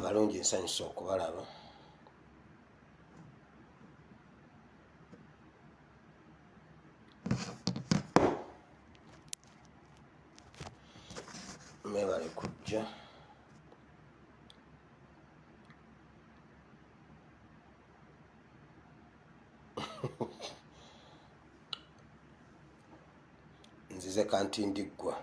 Abalungi nsanyusa okubalaba. Mwebale kujja. Nzize kantindiggwa.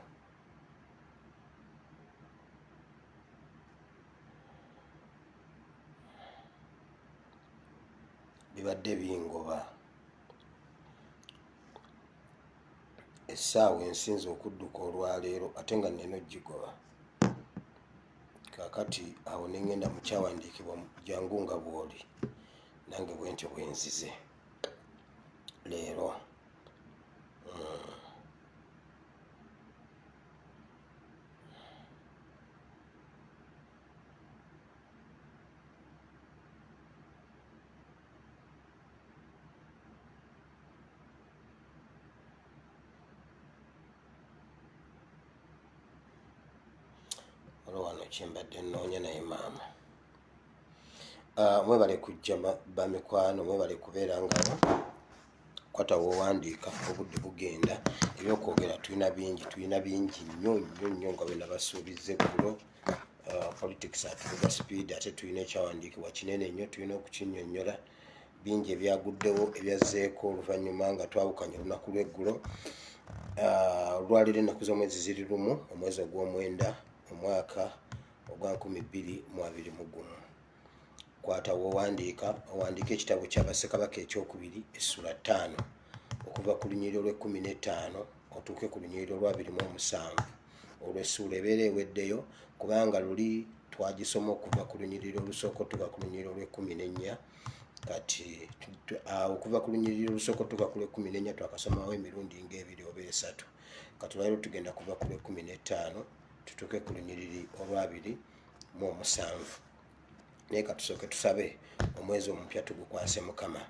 Bibadde bingoba. Essaawa ensinze okudduka olwaleero ate nga nnina ogigoba. Kaakati awo ne ŋŋenda mu kyawandiikibwa jangu nga bw'oli nange bwe ntyo bwe nzize leero. Olwo wano kyembadde nnoonya naye maama. Mwebale kujja bamikwano, mwebale kubeera ngawo. Kwata w'owandiika, obudde bugenda, ebyokwogera tulina bingi, tulina bingi nnyo nnyo nnyo nga bwe nabasuubizza eggulo. Politics atuvuga speed, ate tulina ekyawandiikibwa kinene nnyo tulina okukinnyonnyola. Bingi ebyaguddewo ebyazzeeko oluvannyuma nga twawukanye olunaku lw'eggulo. Olwaleero ennaku z'omwezi ziri 1 omwezi ogw'omwenda omwaka ogwa 2021. Kwata w'owandiika, owandiike ekitabo kya Bassekabaka ekyokubiri essula 5 okuva ku lunyiriri olw'ekkumi n'ettaano otuuke ku lunyiriri olw'abiri mu omusanvu. Olwo essuula ebeera eweddeyo kubanga luli twagisoma okuva ku lunyiriri olusooka otuuka ku lunyiriri olw'ekkumi n'ennya. Kati okuva ku lunyiriri olusooka otuuka ku lw'ekkumi n'ennya twakasomawo emirundi ng'ebiri oba esatu. Kati olwaleero tugenda kuva ku lw'ekkumi n'ettaano tutuuke ku lunyiriri olw'abiri mu omusanvu. Naye katusooke tusabe omwezi omupya tugukwase Mukama.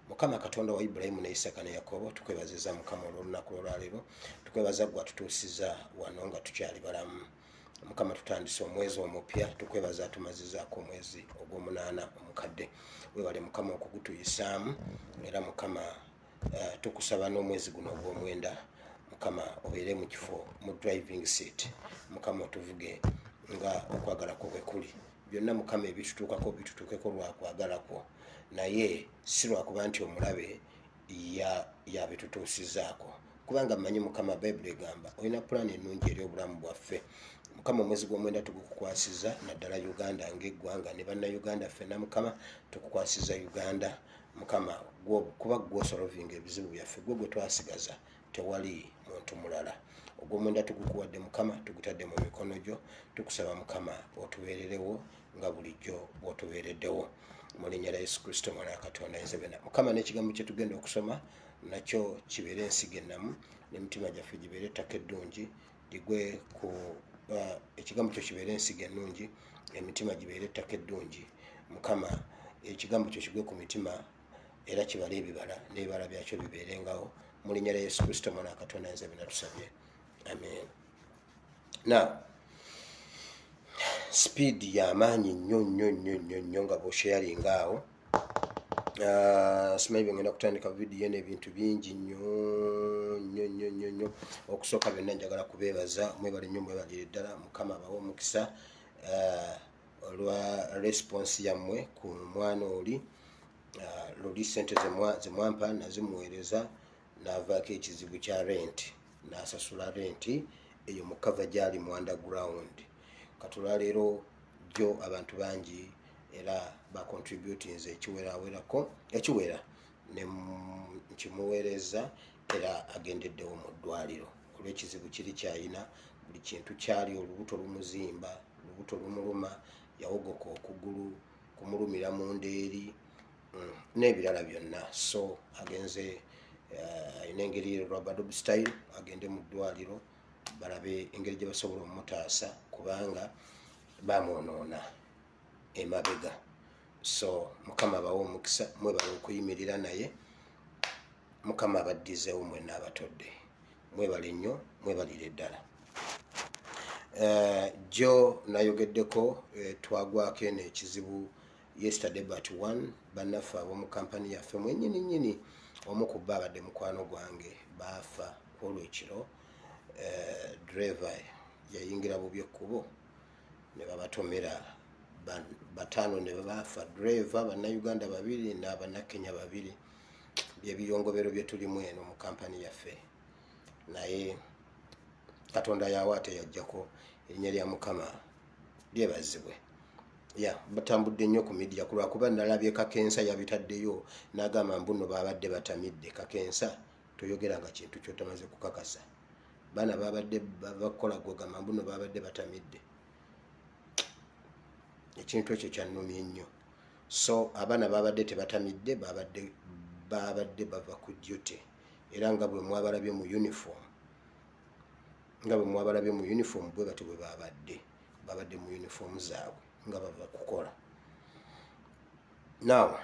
Mukama Katonda wa Ibulayimu ne Isaaka ne Yakobo, tukwebaziza Mukama olw'olunaku lw'olwaleero. Tukwebaza ggwe atutuusiza wano nga tukyali balamu. Mukama tutandise omwezi omupya, tukwebaza atumazizaako omwezi ogw'omunaana omukadde. Weebale Mukama okugutuyisaamu, era Mukama tukusaba n'omwezi guno ogw'omwenda Mukama obeere mu kifo mu driving seat. Mukama otuvuge nga okwagala kwo bwe kuli. Byonna Mukama ebitutuukako bitutuukeko lwa kwagala kwo, naye si lwakuba nti omulabe yabitutuusizaako. Kubanga mmanyi Mukama, Bayibuli egamba olina pulaani ennungi eri obulamu bwaffe. Mukama omwezi gw'omwenda tugukukwasiza, naddala Uganda ng'eggwanga ne bannayuganda ffenna. Mukama tukukwasiza Uganda. Mukama kuba ggwe osolovinga ebizibu byaffe, ggwe gwe twasigaza, tewali muntu mulala. Ogw'omwenda tugukuwadde Mukama, tugutadde mu mikono gyo. Tukusaba Mukama otubeererewo nga bulijjo bw'otubeereddewo. Mu linnya lya Yesu Kristo omwana wa Katonda ayinza byonna. Mukama n'ekigambo kye tugenda okusoma nakyo kibeere ensigo ennamu, n'emitima gyaffe gibeere ettaka eddungi, ligwe ku ekigambo kyo kibeere ensigo ennungi, emitima gibeere ettaka eddungi. Mukama ekigambo kyo kigwe ku mitima era kibale ebibala, n'ebibala byakyo bibeerengawo. Mu linnya lya Yesu Kristo omwana wa Katonda ayinza byonna tusabye, amen. Now speed y'amaanyi nnyo nnyo nnyo nnyo nnyo nga bw'osharinga awo. Simanyi bwe ngenda kutandika vidiyo eno, ebintu bingi nnyo nnyo nnyo nnyo nnyo. Okusooka byonna njagala kubeebaza, mwebale nnyo, mwebalire ddala. Mukama abawe omukisa olwa response yammwe ku mwana oli. Luli ssente zemwampa nazimuweereza n'avaako ekizibu kya rent, n'asasula rent eyo mu cover gyali mu underground. Kati olwaleero jjo abantu bangi era bacontributinze ekiwerawerako ekiwera ne nkimuweereza, era agendeddewo mu ddwaliro olw'ekizibu kiri kyayina. Buli kintu kyali olubuto lumuzimba, olubuto lumuluma, yawogoka okugulu kumulumira munda eri n'ebirala byonna. So agenze alina engeri rub-a-dub style, agende mu ddwaliro balabe engeri gye basobola omutaasa kubanga bamwonoona emabega. So Mukama abawe omukisa, mwebale okuyimirira naye. Mukama abaddizeewo mwenna abatodde. Mwebale nnyo, mwebalire ddala. Jo nayogeddeko twagwako eno ekizibu yesterday but one, bannaffe ab'omu kampani yaffe mwenyini nyini, omu ku bo abadde mukwano gwange, baafa kwolwo ekiro. Driver yayingira bubi ekkubo ne babatomera bataano ne baafa, driver, bannayuganda babiri n'abannakenya babiri. Byebiyongobero bye tulimu eno mu kampani yaffe, naye Katonda yawa ate yajjako, erinnya lya Mukama lyebazibwe. Ya batambudde nnyo ku media kulwakuba nalabye Kakensa yabitaddeyo n'agamba mbu nno babadde batamidde. Kakensa, toyogera nga kintu kyotamaze kukakasa. Baana babadde bakola gwegamba mbu nno babadde batamidde. Ekintu ekyo kyannumye nnyo. So abaana babadde tebatamidde, babadde bava ku duty, era nga bwe mwabalabye mu uniform, nga bwe mwabalabye mu uniform, bwe batyo bwe babadde mu uniform zaabwe nga bava kukola. Now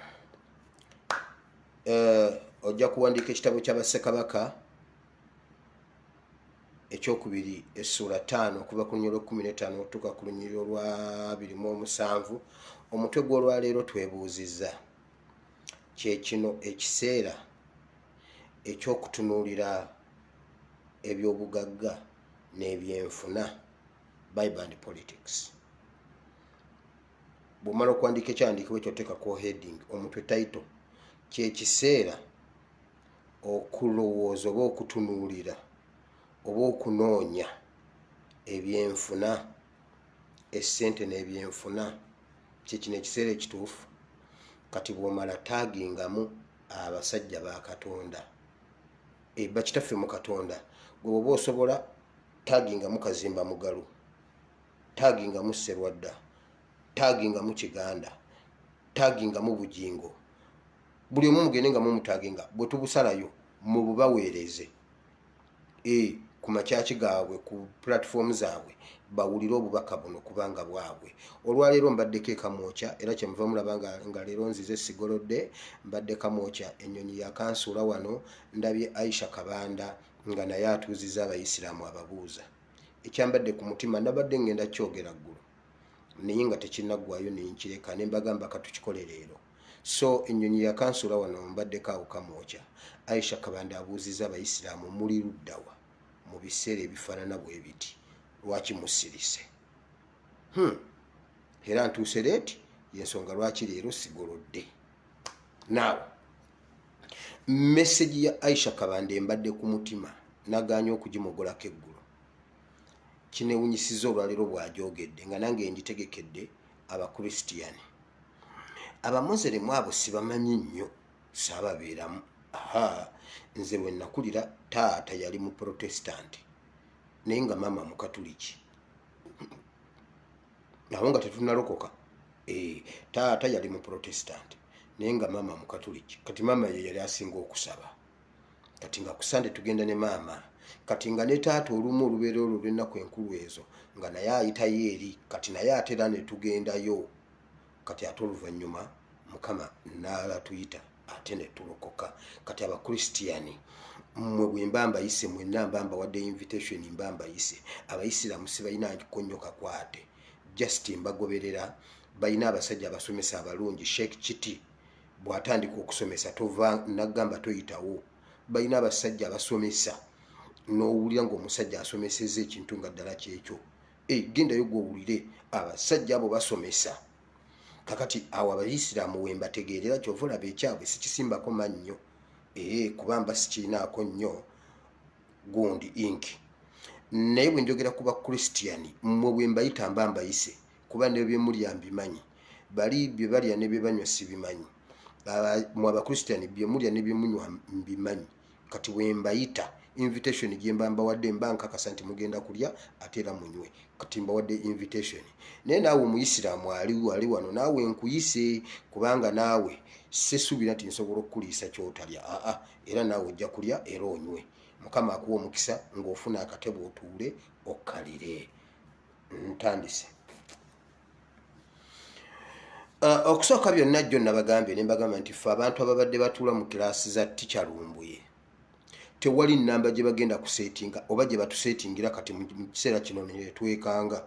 ojja kuwandiika ekitabo ky'Abassekabaka ekyokubiri essuula 5, okuva ku lunyiriri lw'e15 okutuuka ku lunyiriri olwa 27. Omutwe gw'olwaleero twebuuzizza, kyekino ekiseera ekyokutunuulira ebyobugagga n'ebyenfuna, Bible and politics. Bw'omala okuwandiika ekyawandiikibwa ekyo, oteekako heading, omutwe, title, kyekiseera okulowooza oba okutunuulira oba okunoonya ebyenfuna, essente n'ebyenfuna, kyekino ekiseera ekituufu. Kati bw'omala taagingamu abasajja ba Katonda, bakitaffe mu Katonda. Gwe bwoba osobola, tagingamu Kazimba Mugalu, tagingamu Serwadda, tagingamu Kiganda, tagingamu Bujingo. Buli omu mugende nga mumutaginga. Bwe tubusalayo mububaweereze ku makyaki gaabwe, ku platform zaabwe, bawulire obubaka buno kubanga bwabwe. Olwaleero mbaddeko ekamwokya, era kyemuva mulaba nga leero nzize sigolodde. Mbadde Kamwokya, ennyonyi yakansuula wano. Ndabye Aisha Kabanda nga naye atuuziza Abayisiraamu, ababuuza ekyambadde ku mutima. Nabadde ngenda kyogera ggulu naye nga tekinnaggwayo, nenkireka ne mbagamba katukikole leero. So ennyonyi yakansuula wano, mbaddeko awo Kamwokya. Aisha Kabanda abuuziza Abayisiraamu, muli luddawa mu biseera ebifaanana bwe biti? Lwaki musirise? Era ntuuse late, yensonga lwaki leero sigolodde. Now message ya Aisha Kabanda embadde ku mutima, naganye okugimogolako eggulo. Kinewunyisiza olwaleero bw'agyogedde nga nange ngitegekedde Abakristiyani. Abamuzeremu abo sibamanyi nnyo, saababeeramu. Aha, nze bwe nakulira taata yali mu Protestant, naye nga maama Mukatuliki, awo nga tetunalokoka. Taata yali mu Protestant naye nga maama Mukatuliki. Kati maama ye yali asinga okusaba. Kati nga ku Sande tugenda ne maama. Kati nga ne taata olumu olubeera olwo olw'ennaku enkulu ezo nga naye ayitayo eri, kati naye ate era ne tugendayo. Kati ate oluvannyuma Mukama n'alatuyita ate ne tulokoka. Kati Abakristiyani mmwe bwe mba mbayise mwenna, mba mbawadde invitation, mba mbayise. Abayisiraamu sibalina nnyo kakwate, just mbagoberera. Balina abasajja abasomesa abalungi. Sheikh Kiti bw'atandika okusomesa tova nagamba toyitawo. Balina abasajja abasomesa n'owulira ng'omusajja asomeseza ekintu nga ddala kyekyo. Gendayo gwowulire abasajja abo basomesa. Kakati awo Abayisiraamu wembategeerera, kyova olaba ekyabwe sikisimbako mannyo, ee kuba mba sikirinaako nnyo gundi inki. Naye bwe njogera ku Bakristiyani, mmwe bwe mbayita mba mbayise, kuba ne byemulya mbimanyi. Bali bye balya ne bye banywa sibimanyi. Mwe Abakristiyani bye mulya ne bye munywa mbimanyi. Kati bwe mbayita, invitation gye mba mbawadde, mba nkakasa nti mugenda kulya ate era munywe. Kati mbawadde invitation. Naye naawe Omuyisiraamu ali wano, naawe nkuyise, kubanga naawe sesuubira nti nsobola okukuliisa kyotalya. Aa, era naawe ojja kulya era onywe. Mukama akuwa omukisa ng'ofuna akatebe otuule okkalire. Ntandise. Okusooka byonna, jjo nabagambye ne mbagamba nti ffe abantu ababadde batuula mu kiraasi za Ticca Lumbuye. Tewali nnamba gye bagenda kuseetinga oba gye batuseetingira kati mu kiseera kino netwekanga.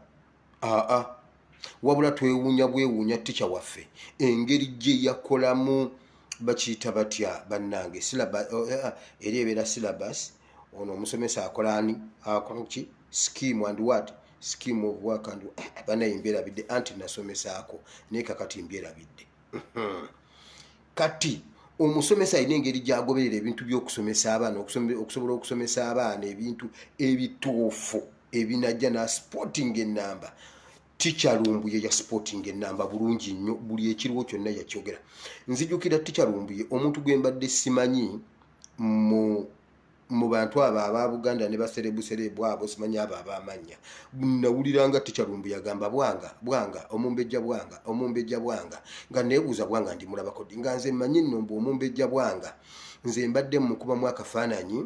Aa, wabula twewuunya bwewuunya tica waffe engeri gye yakolamu. Bakiyita batya bannange? Eri ebeera syllabus. Ono omusomesa akolani akolaki? Scheme and what? Scheme of work and banaye mbyerabidde, anti nasomesaako naye kakati mbyerabidde. Kati omusomesa alina engeri gyagoberera ebintu by'okusomesa abaana, okusobola okusomesa abaana ebintu ebituufu ebinajja na spotting enamba. Tica Lumbuye ya spotting enamba bulungi nnyo, buli ekiriwo kyonna yakyogera. Nzijukira tica Lumbuye, omuntu gwe mbadde simanyi mu bantu abo aba Buganda ne baserebuserebu abo, simanyi abo abamanya. Nawuliranga tica Lumbuye agamba Bwanga, Bwanga omumbejja, Bwanga omumbejja, Bwanga, nga neebuuza Bwanga ndimulabako ddi, nga nze mmanyi nno mbu omumbejja Bwanga nze mbadde mukubamu akafaananyi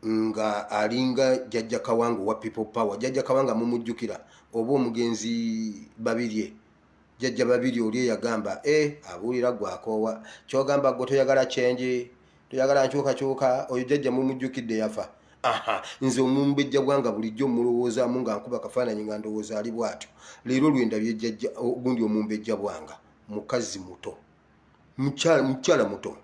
nga alinga Jjajja Kawanga owa People Power. Jjajja Kawanga mumujjukira, oba omugenzi Babirye, Jjajja Babirye oli eyagamba e abuulira gwakoowa kyogamba gwe toyagala change, toyagala nkyukakyuka. Oyo jjajja mumujjukidde, yafa. Aha, nze omumbejja Bwanga bulijjo mulowoozaamu nga nkuba kafaananyi nga ndowooza ali bw'atyo. Leero lwendabye jjajja gundi omumbejja Bwanga, mukazi muto, mukyala muto.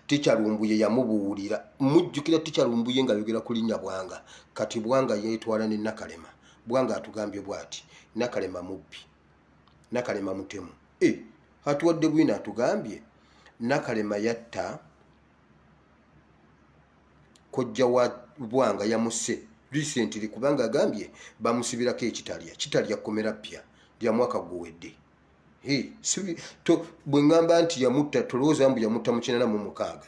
Tica Lumbuye yamubuulira. Mujjukira tica Lumbuye nga ayogera ku linnya Bwanga. Kati Bwanga yeetwala ne Nakalema. Bwanga atugambye bw'ati: Nakalema mubbi, Nakalema mutemu. E, atuwadde bwino, atugambye Nakalema yatta kojja wa Bwanga, yamusse recently, kubanga agambye bamusibirako ekitalya kitalya kkomera ppya lya mwaka guwedde. Bwe ŋŋamba nti yamutta, tolowooza mbu yamutta mu 86.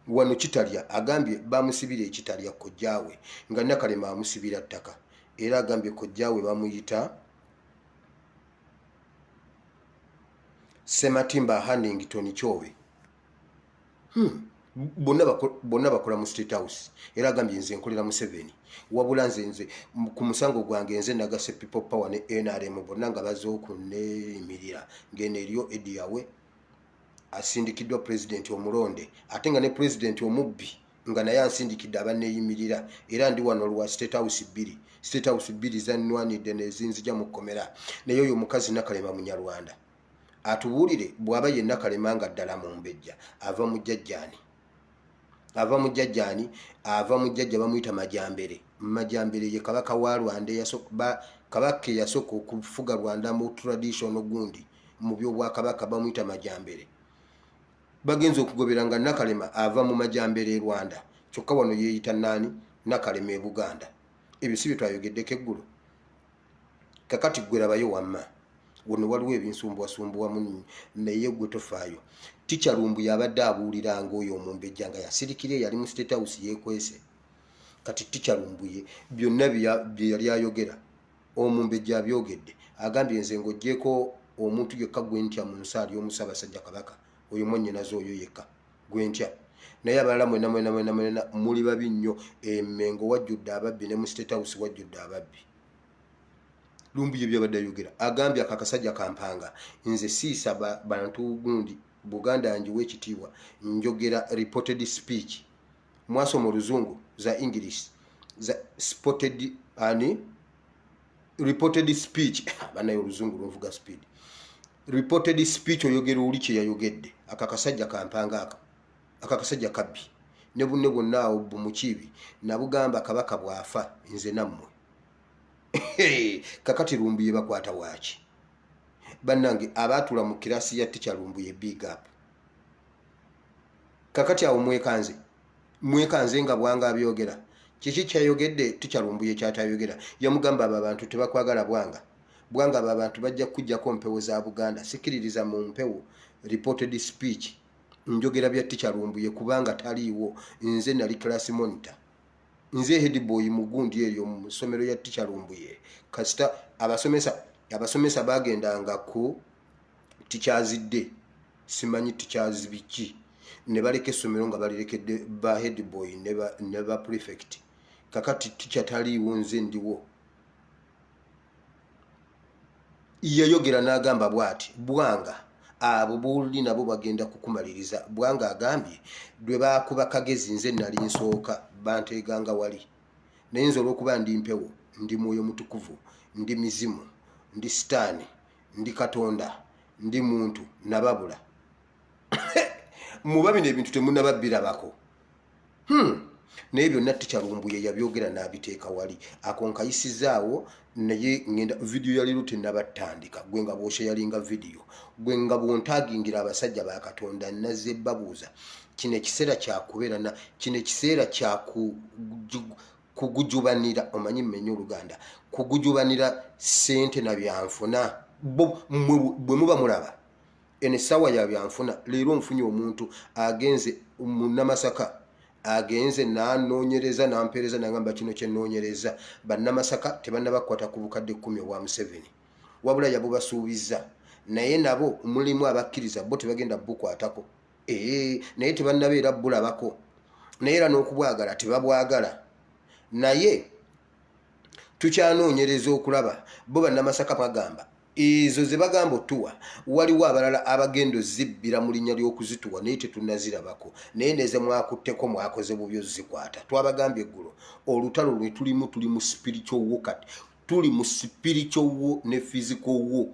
Wano kitalya agambye bamusibira ekitalya kojjaawe, nga Nakalema amusibira ttaka. Era agambye kojjaawe bamuyita Sematimba Hannington Kyobe. Bonna bakola mu State House. Era agambye nze nkolera Museveni, wabula nze ku musango gwange nze nagase People Power ne NRM bonna nga bazze okuneeyimirira, ngeno eriyo edi yawe asindikiddwa pulezidenti omulonde, ate nga ne pulezidenti omubbi nga naye ansindikidde abaneeyimirira. Era ndi wano lwa State House bbiri, State House bbiri zannwanidde nezinzija mu kkomera. Naye oyo omukazi Nakalema Munyarwanda, atubuulire bw'aba ye Nakalema nga ddala mumbejja, ava mu jjajjaani? Ava mu jjajjaani? Ava mu jjajja bamuyita Majambere. Majambere ye kabaka wa Rwanda, kabaka eyasooka okufuga Rwanda mu traditional gundi mu byobwakabaka, bamuyita Majambere. Bagenza okugobera nga Nakalema ava mu Majambere e Rwanda, kyokka wano yeeyita naani? Nakalema e Buganda. Ebyo si bye twayogeddeko eggulo? Kakati gwe labayo wamma wano waliwo ebinsumbuwasumbuwamu, naye gwe tofaayo. Tica Lumbuye abadde abuuliranga oyo omumbejja nga yasirikire, yali mu State House yeekwese. Kati tica Lumbuye byonna bye yali ayogera, omumbejja abyogedde. Agambye nze ng'oggyeko omuntu yekka gwe ntya mu nsi ali omu, Ssaabasajja Kabaka, oyo mwannyinaze, oyo yekka gwe ntya, naye abalala mwena mwena mwena mwena muli babi nnyo. Emengo wajjudde ababbi, ne mu State House wajjudde ababbi. Lumbuye byabadde ayogera, agambye ako akasajja kampanga nze siisa bantu gundi Buganda njiwa ekitiibwa, njogera reported speech. Mwasoma oluzungu za English za spotted ani reported speech. Banaye oluzungu lunvuga speed. Reported speech, oyogera oli kyeyayogedde. Ako akasajja kampanga, aka akasajja kabbi ne bunne bwonna awo bumukiibi nabugamba kabaka bw'afa nze nammwe. Kakati Lumbuye bakwata waaki? Bannange abaatula mu kirasi ya tica Lumbuye, big up. Kakati awo mwekanze, mwekanze nga Bwanga abyogera. Kiki kyayogedde tica Lumbuye kyatayogera? Yamugamba abo abantu tebakwagala Bwanga, Bwanga abo abantu bajja kukujjako mpewo za Buganda. Sikiririza mu mpewo, reported speech. Njogera bya tica Lumbuye kubanga taliiwo. Nze nali class monitor, nze headboy mu gundi eyo mu ssomero ya tica Lumbuye. Kasita abasomesa bagendanga ku teachers day, simanyi teachers biki, ne baleka essomero nga balirekedde ba headboy ne ba prefect. Kakati tica taliiwo, nze ndiwo. Yayogera n'agamba bw'ati: Bwanga Abo booli nabo bagenda kukumaliriza. Bwanga agambye lwe baakuba Kagezi, nze nali nsooka banteeganga wali, naye nze olwokuba ndi mpewo, ndi mwoyo mutukuvu, ndi mizimu, ndi sitaani, ndi Katonda, ndi muntu, nababula. Muba bino ebintu temunababirabako. Naye byonna Teacher Lumbuye yabyogera n'abiteeka wali. Ako nkayisizaawo, naye ngenda vidiyo ya leero tenabatandika. Gwe nga bw'osharinga vidiyo, gwe nga bwontagingira abasajja ba Katonda, nazze babuuza, kino ekiseera kyakubeera na kino ekiseera kyakugujubanira, omanyi mmenye Oluganda, kugujubanira sente na byanfuna. Bwe muba mulaba eno essaawa ya byanfuna, leero nfunye omuntu agenze Munnamasaka, agenze nanoonyereza, nampeereza, nagamba kino kyenoonyereza, Bannamasaka tebannabakwata ku bukadde 10 obwa Museveni, wabula yabubasuubiza, naye nabo mulimu abakkiriza bo tebagenda bukwatako. Ee, naye tebannabeera bulabako, naye era n'okubwagala tebabwagala, naye tukyanoonyereza okulaba bo Bannamasaka bagamba ezo ze bagamba otuwa. Waliwo abalala abagenda ozibbira mu linnya ly'okuzituwa, naye tetunnazirabako. Naye neze mwakutteko, mwakoze bubi ozikwata. Twabagambye eggulo, olutalo lwe tulimu, tuli mu spiritual war. Kati tuli mu spiritual war ne physical war.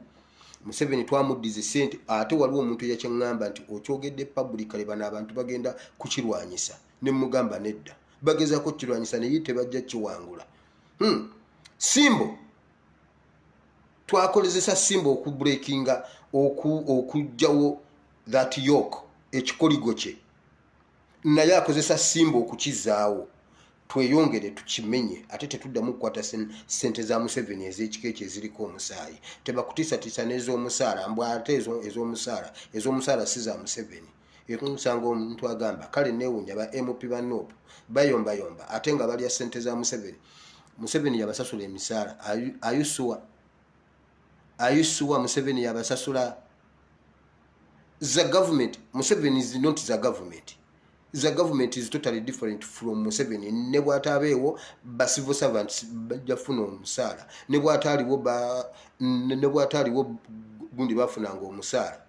Museveni twamuddiza sente. Ate waliwo omuntu eyakyaŋŋamba nti okyogedde publicly, bano abantu bagenda kukirwanyisa. Ne mugamba nedda, bagezaako kukirwanyisa naye tebajja kiwangula. Simbo twakolezesa simba okubreakinga, okugjawo that yoke, ekikoligo kye, naye akozesa simba okukizaawo. Tweyongere tukimenye, ate tetuddamu kukwata sente za Museveni ez'ekika ekyo eziriko omusaayi. Tebakutiisatiisa n'ez'omusaala, mbw ate ez'omusaala, ez'omusaala si za Museveni. Ekusanga omuntu agamba, kale neewunya ba MP ba NUP bayombayomba ate nga balya sente za Museveni. Museveni yabasasula emisaala? Ayusuwa ayusuwa Museveni yabasasula za government? Museveni is not za government. The government is totally different from Museveni. Ne bwataabeewo, ba civil servants bajja funa omusaala. Ne bwataaliwo, ne bwataaliwo gundi, bafunanga omusaala.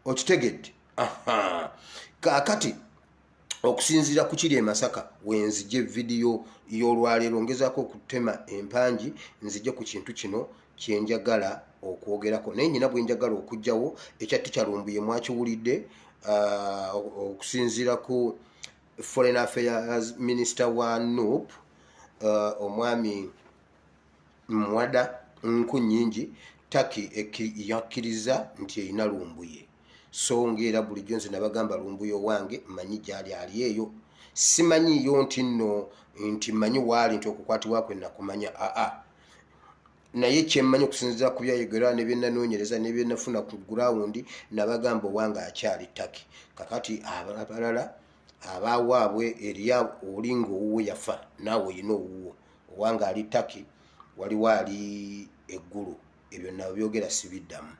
Okitegedde? Kaakati okusinziira ku kiri e Masaka, wenzije vidiyo y'olwaleero, ngezaako okutema empangi nzije ku kintu kino kyenjagala okwogerako, naye nyina bwenjagala okugjawo ekya Teacher Lumbuye. Mwakiwulidde, okusinziira ku foreign affairs minister wa NUP, omwami Mwada Nku Nyingi, Turkey yakkiriza nti erina Lumbuye. So ngaera bulijjo nze nabagamba, Lumbuye owange manyi gyali, ali eyo. Simanyiyo nti nno nti manyi waali, nti okukwatibwa kwe nakumanya, aa, naye kyemmanyi okusinziira ku byayogera ne byenanoonyereza ne byenafuna ku ground, nabagamba owange akyali Turkey. Kakati abalala abawaabwe eriya, oli ngaowuwe yafa, naawe oyina owuwo. Owange ali Turkey, waliwo ali eggulu. Ebyo nabyogera, sibiddamu.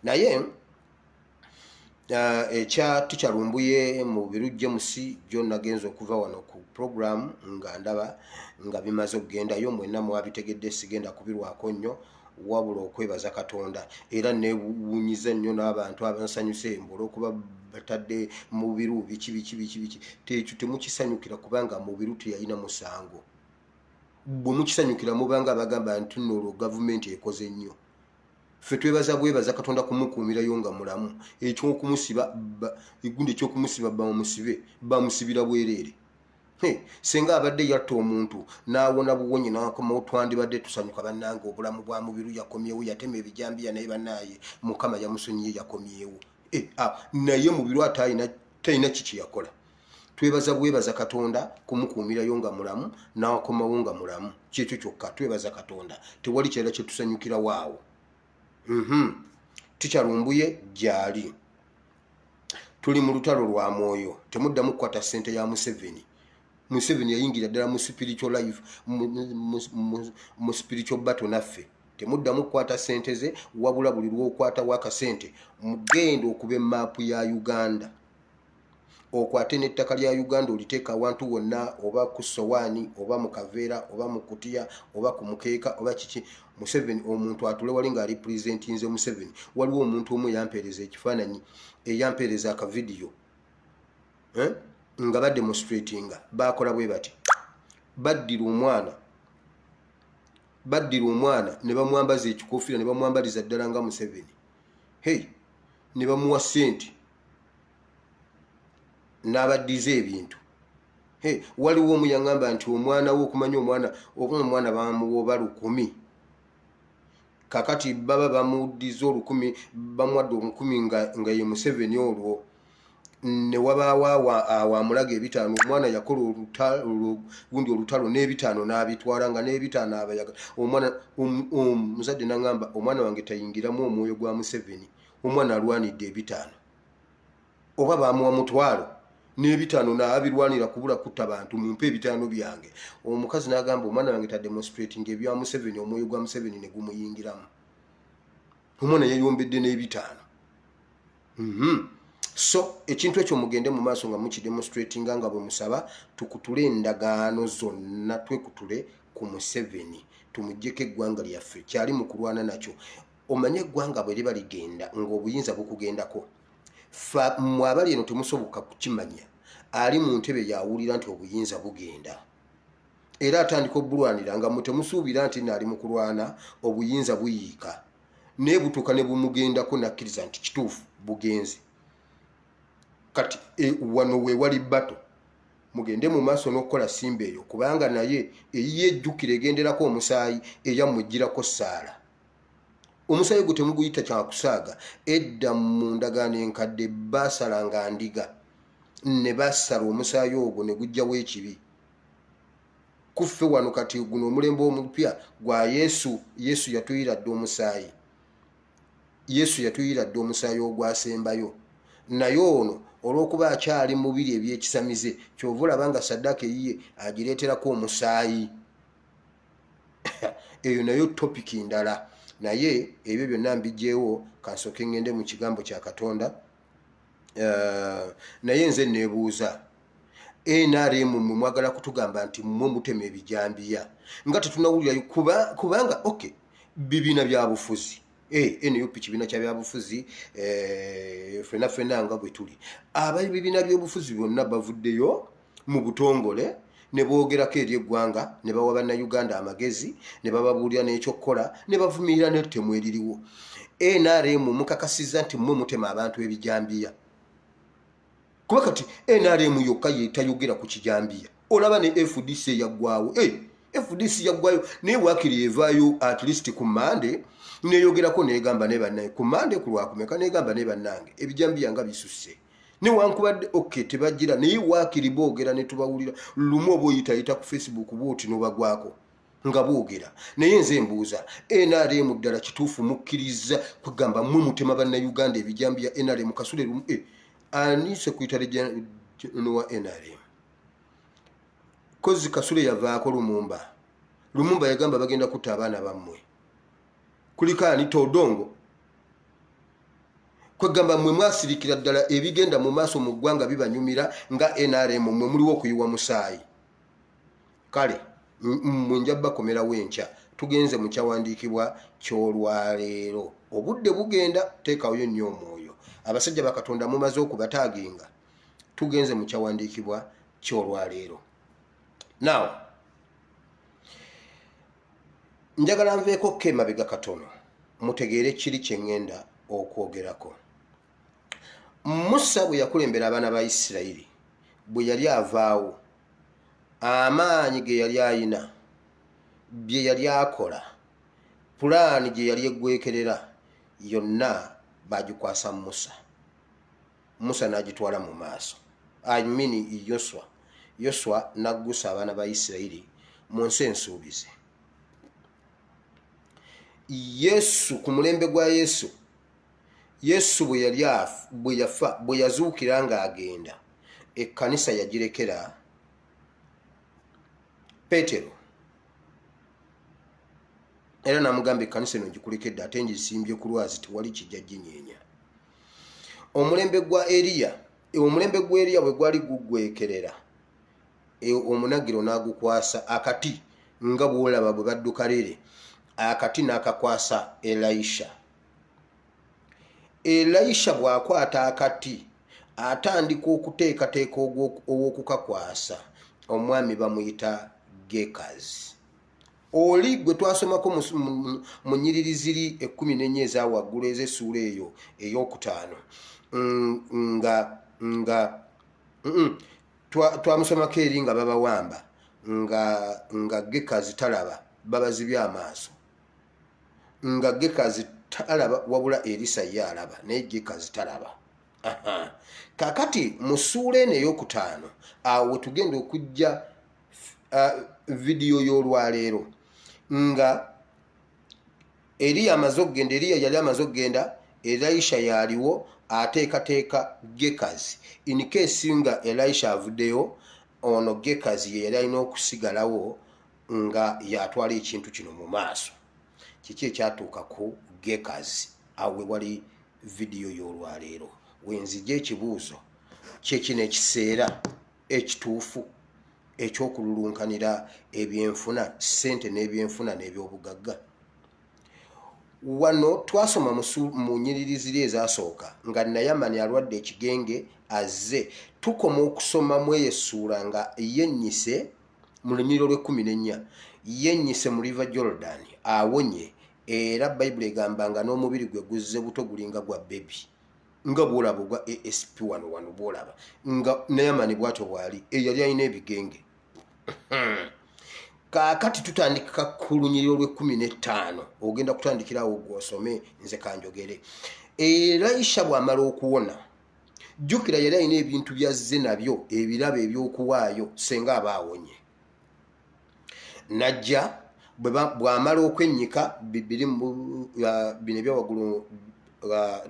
Naye ekya Teacher Lumbuye mu Biru James, jo nagenza okuva wano ku program nga ndaba nga bimaze okugendayo, mwenna mwabitegedde, sigenda kubirwako nnyo, wabula okwebaza Katonda. Era newunyiza nnyo n'abantu abansanyuse mbu olwokuba batadde Mubiru biki biki biki biki. Tekyo temukisanyukira, kubanga Mubiru teyalina musango. Bwe mukisanyukira, mubanga abagamba nti nno olwo gavumenti ekoze nnyo. Ffe twebaza bwebaza Katonda kumukuumirayo nga mulamu. Ekyokumusiba, egundi ekyokumusiba, bamusibe, bamusibira bwereere. Senga abadde yatta omuntu n'awona buwonyi n'akomawo, twandibadde tusanyuka, bannange obulamu bwa Mubiru, yakomyewo, yatema ebijambiya, naye bannaaye Mukama yamusonyiye, yakomyewo. Ah, naye Mubiru ate alina talina kiki yakola. Twebaza bwebaza Katonda kumukuumirayo nga mulamu n'akomawo nga mulamu, kyekyo kyokka. Twebaza Katonda, tewali kirala kyetusanyukirawo awo. Teacher Lumbuye gyali. Tuli mu lutalo lwa mwoyo. Temuddamu kukwata ssente ya Museveni. Museveni yayingira ddala mu spiritual life, mu spiritual battle naffe. Temuddamu kukwata ssente ze, wabula buli lwokwatawo akasente, mugenda okuba emaapu ya Uganda. Okwate n'ettaka lya Uganda oliteeka awantu wonna, oba ku sowaani, oba mu kaveera, oba mu kutiya, oba ku mukeeka, oba kiki, Museveni omuntu atule wali ng'alipresentinze Museveni. Waliwo omuntu omu eyampeereza ekifaananyi, eyampeereza akavidiyo, eh? Nga bademonstratinga, bakola bwe bati, baddira omwana ne bamwambaza ekikofiira, ne bamwambaliza ddala nga Museveni. Hey, ne bamuwa sente n'abaddiza ebintu. Hey, waliwo omu yaŋŋamba nti omwana we, okumanya omwana, oba omwana bamuwa oba 1000, kakati baba bamuddiza 1000, bamuwadde 1000 nga ye Museveni. Olwo ne wabaawo awo amulaga 500. Omwana yakola gundi olutalo n'500 n'abitwala, nga n'500 abayaga omwana. Omuzadde naŋŋamba, "Omwana wange tayingiramu omwoyo gwa Museveni." Omwana alwanidde 500, oba bamuwa 500, n'500 naabirwanira kubula kutta bantu. "Mumpe 500 byange." Omukazi n'agamba, "Omwana wange tademonstrating ebya Museveni, omwoyo gwa Museveni ne gumuyingiramu." Omwana yayombedde n'500. So ekintu ekyo mugende mu maaso nga mukidemonstratinga, nga bwe musaba tukutule endagaano zonna, twekutule ku Museveni, tumugjeko eggwanga lyaffe kyali mu kulwana nakyo. Omanye eggwanga bwe liba ligenda ng'obuyinza bukugendako, mmwe abali eno temusoboka kukimanya. Ali mu ntebe yawulira nti obuyinza bugenda, era atandika obulwanira nga mwe temusuubira nti naali mu kulwana. Obuyinza buyiika, naye butuuka ne bumugendako, nakkiriza nti kituufu bugenze. Kati wano weewali bato, mugende mu maaso n'okukola simba eyo, kubanga naye eyiye ejjukira egenderako omusaayi, eyammwe ejjirako ssaala. Omusaayi gwe temuguyita kyakusaaga. Edda mu ndagaano enkadde baasalanga ndiga ne basala omusaayi ogwo ne gujjawo ekibi kuffe wano. Kati guno omulembe omupya gwa Yesu. Yesu yatuyira dda omusaayi, Yesu yatuyira dda omusaayi ogwasembayo. Naye ono olw'okuba akyali mubiri ebyekisamize, kyova olaba nga saddaaka eyiye agireeterako omusaayi. Eyo nayo topic ndala, naye ebyo byonna mbijjeewo, kansooke ŋŋende mu kigambo kya Katonda. Naye nze neebuuza, NRM mmwe mwagala kutugamba nti mmwe mutema ebijambiya nga tetunawulirayo? Kubanga ok, bibiina bya bufuzi. NUP kibiina kya byabufuzi. Fena fena nga bwe tuli ababibiina by'obufuzi byonna bavuddeyo mu butongole ne boogerako eri eggwanga, ne bawa bannayuganda amagezi, ne bababuulira n'ekyokukola, ne bavumirira n'ettemu eririwo. NRM mukakasizza nti mmwe mutema abantu ebijambiya? Kuba kati NRM yokka yetayogera ku kijambiya. Olaba ne FDC yaggwawo. Hey, FDC yaggwayo, naye wakiri evaayo at least ku Mande neyogerako, negamba ne bannaye ku Mande, ku Lwakumeka, negamba ne bannange ebijambiya nga bisusse. Newankubadde ok tebagira, naye waakiri boogera ne tubawulira. Lumu oba oyitayita ku Facebook bwoti nobagwako nga boogera. Naye nze mbuuza, NRM ddala kituufu mukkiriza kugamba mmwe mutema bannayuganda ebijambiya? NRM kasule lumu, ani secretary general wa NRM? Kozi Kasule yavaako Lumumba. Lumumba yagamba bagenda kutta abaana bammwe. Kuliko ani? Todongo. Kwegamba mmwe mwasirikira ddala ebigenda mu maaso mu ggwanga bibanyumira nga NRM, mmwe muliwo okuyiwa musaayi. Kale mmwe nja bakomerawo enkya. Tugenze mu kyawandiikibwa ky'olwaleero, obudde bugenda, teekayo nnyo omwoyo. Abasajja bakatonda mumaze okubataaginga. Tugenze mu kyawandiikibwa ky'olwaleero. Now njagala nveeko ko emabega katono mutegeere kiri kye ŋŋenda okwogerako. Musa bwe yakulembera abaana ba Isirayiri, bwe yali avaawo, amaanyi ge yali ayina, bye yali akola, pulaani gye yali eggwekerera yonna bagikwasa Musa. Musa n'agitwala mu maaso, I mean Yoswa. Yoswa n'aggusa abaana ba Isirayiri mu nsi ensuubize. Yesu, ku mulembe gwa Yesu, Yesu bwe yali bwe yafa, bwe yazuukira ng'agenda, ekkanisa yagirekera Peetero, era n'amugamba, "Ekkanisa eno ngikulekedde, ate ngisimbye ku lwazi, tewali kijja ginyeenya." Omulembe gwa Eriya, Omulembe gw'Eriya bwe gwali guggwekerera, omunagiro n'agukwasa akati, nga bw'olaba bwe badduka lere, akati n'akakwasa Elisha. Elisha bw'akwata akati atandika okuteekateeka ow'okukakwasa, omwami bamuyita Gekazi, oli gwe twasomako mu nnyiriri ziri 14 eza waggulu ez'essuula eyo ey'okutaano, nga twamusomako eri nga babawamba, nga Gekazi talaba, babazibye amaaso, nga Gekazi talaba, wabula Erisa ye alaba, naye Gekazi talaba. Kakati mu ssuula eno ey'okutaano, awo wetugenda okujja vidiyo y'olwaleero, nga Eriya amaze okugenda, Eriya yali amaze okugenda, Elisha yaliwo ateekateeka Gekazi in case nga Elisha avuddeyo. Ono Gekazi ye yali alina okusigalawo nga yatwala ekintu kino mu maaso. Kiki ekyatuuka ku Gekazi? Awo we wali vidiyo y'olwaleero wenzija ekibuuzo kyekino: ekiseera ekituufu ekyokululunkanira ebyenfuna, ssente n'ebyenfuna n'ebyobugagga? Wano twasoma mu nyiriri ziri ezasooka nga Nayamani alwadde ekigenge azze. Tukoma okusoma mu eyo essuula nga yennyise mu lunyiriri olw'e14, yennyise mu River Jordan, awonye, era Bayibuli egamba nga n'omubiri gwe guzze buto, gulinga gwa baby, nga bwolaba ogwa asp wano wano, bwolaba nga Nayamani bwatyo bwali eyali alina ebigenge. Kaakati tutandika ku lunyiriri olw'e15. Ogenda kutandikirawo gwosome, nze kanjogere. Elisha bw'amala okuwona, jjukira yali alina ebintu byazze nabyo, ebirabo ebyokuwaayo senga aba awonye. Najja, bw'amala okwennyika, biri bino ebyawaggulu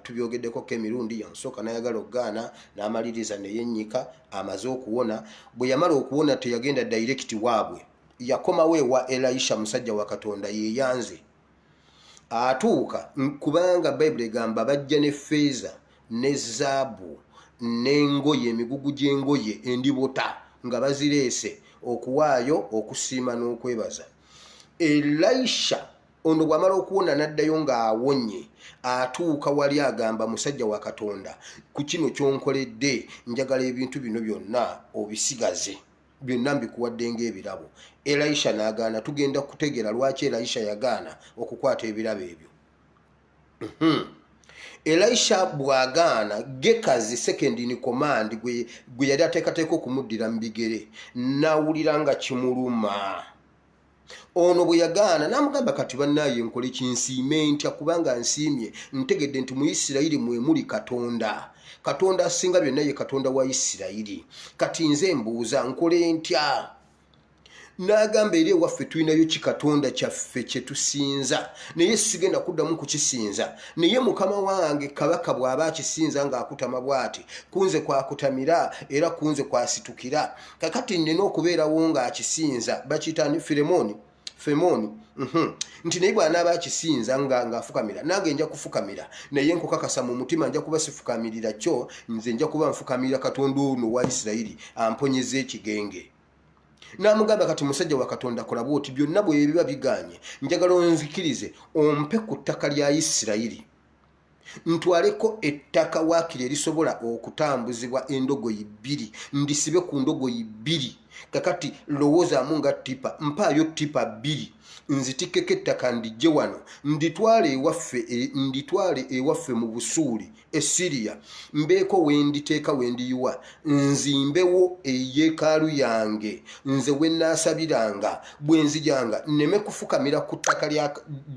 tubyogeddeko emirundi, yansooka nayagala okugaana, n'amaliriza neyennyika amaze okuwona. Bwe yamala okuwona, teyagenda direct waabwe, yakomawo ewa Elisha, musajja wa Katonda yeyanze. Atuuka, kubanga Bayibuli egamba bajja ne feeza ne zaabu n'engoye, emigugu gy'engoye endibota, nga bazireese okuwaayo okusiima n'okwebaza. Elisha ono bw'amala okuwona n'addayo ng'awonye, atuuka wali agamba, "Musajja wa Katonda, ku kino kyonkoledde, njagala ebintu bino byonna obisigaze, byonna mbikuwadde ng'ebirabo." Elisha n'agaana. Tugenda kutegeera lwaki Elisha yagaana okukwata ebirabo ebyo. Elisha bw'agaana, Gekazi, second in command, gwe yali ateekateeka okumuddira mu bigere, n'awulira nga kimuluma. Ono bwe yagaana, n'amugamba, "Kati bannaaye nkole kinsiime ntya? Kubanga nsiimye, ntegedde nti mu Isirayiri mwe muli Katonda. Katonda asinga byonna ye Katonda wa Isirayiri. Kati nze mbuuza, nkole ntya?" N'agamba, "Eri ewaffe tulinayo kikatonda kyaffe kye tusinza, naye sigenda kuddamu kukisinza. Naye mukama wange kabaka bw'aba akisinza ng'akutama bw'ati, kunze kwakutamira era kunze kwasitukira. Kakati nnina okubeerawo ng'akisinza." Bakiyita Firemooni, Femoni. Nti naye bw'anaaba akisinza nga ng'afukamira, nange nja kufukamira, naye nkukakasa mu mutima nja kuba sifukamirira kyo, nze nja kuba nfukamirira Katonda ono wa Isirayiri amponyeza ekigenge. N'amugamba, "Kati musajja wa Katonda, kola bwoti: byonna bwe biba biganye, njagala onzikirize ompe ku ttaka lya Isirayiri, ntwaleko ettaka waakiri erisobola okutambuzibwa endogoyi 2, ndisibe ku ndogoyi 2. Kakati lowoozaamu nga tipa, mpaayo tipa 2, nzitikkeko ettaka, ndijje wano, nditwale ewaffe, nditwale ewaffe mu Busuuli e Siriya, mbeeko wenditeeka, wendiyiwa, nzimbewo eyeekaalu yange, nze wenaasabiranga. Bwe nzijanga nneme kufukamira ku ttaka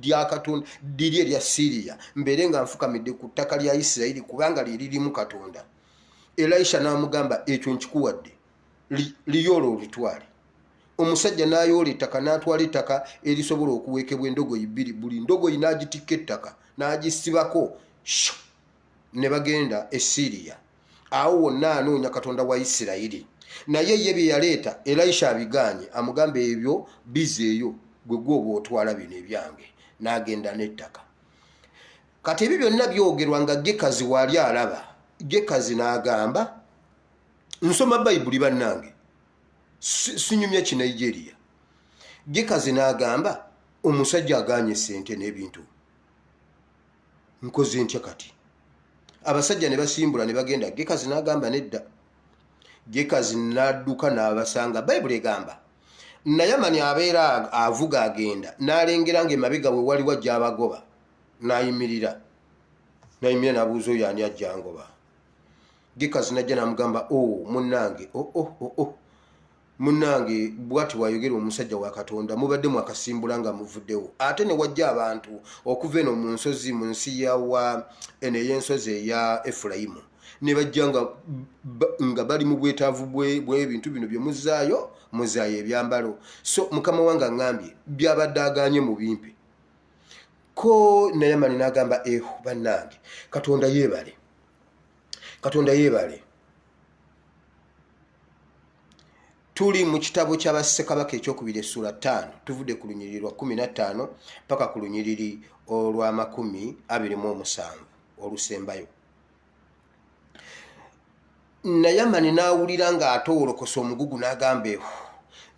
lya Katonda liri erya Siriya, mbeere nga nfukamidde ku ttaka lya Isirayiri, kubanga lye lirimu Katonda." Elisha n'amugamba, "Ekyo nkikuwadde, liyoola olitwale." Omusajja n'ayoola ettaka, n'atwala ettaka erisobola okuweekebwa endogoyi 2, buli ndogoyi n'agitikka ettaka n'agisibako, ne bagenda e Siriya. Awo wonna anoonya Katonda wa Isirayiri, naye ye bye yaleeta Elisha abigaanye, amugamba, "Ebyo bizeeyo, gwe gwoba otwala bino ebyange." N'agenda n'ettaka. Kati ebyo byonna byogerwa nga Gekazi waali alaba. Gekazi n'agamba, Nsoma Bayibuli bannange, sinyumya Kinigeria. Gekazi n'agamba, omusajja aganye sente n'ebintu, nkoze ntya kati? Abasajja ne basimbula ne bagenda. Gekazi n'agamba nedda. Gekazi n'adduka n'abasanga. Bayibuli egamba Nayamani abeera avuga agenda, n'alengera ng'emabega we waliwo ajja abagoba, n'ayimirira n'ayimirira n'abuuza, oyo ani ajja ngoba? Gekazi najja n'amugamba, o oh, munnange, o oh, oh, oh, oh. Munnange, bwati bwayogera omusajja wa Katonda, mubadde mwakasimbula nga muvuddewo, ate ne wajja abantu okuva eno mu nsozi, mu nsi yawa eno ey'ensozi eya Efulayimu, ne bajja nga bali mu bwetaavu bw'ebintu bino bye muzzaayo, muzaayo ebyambalo. So mukama wange aŋŋambye byabadde aganye mu bimpe ko. Nayamani n'agamba, ehu bannange, Katonda yeebale, Katonda yeebale. Tuli mu kitabo kya Bassekabaka ekyokubiri essuula 5, tuvudde ku lunyiriri lwa 15 paka ku lunyiriri olwa 27 olusembayo. Nayamani n'awulira ng'atoolokosa omugugu, n'agamba ehu,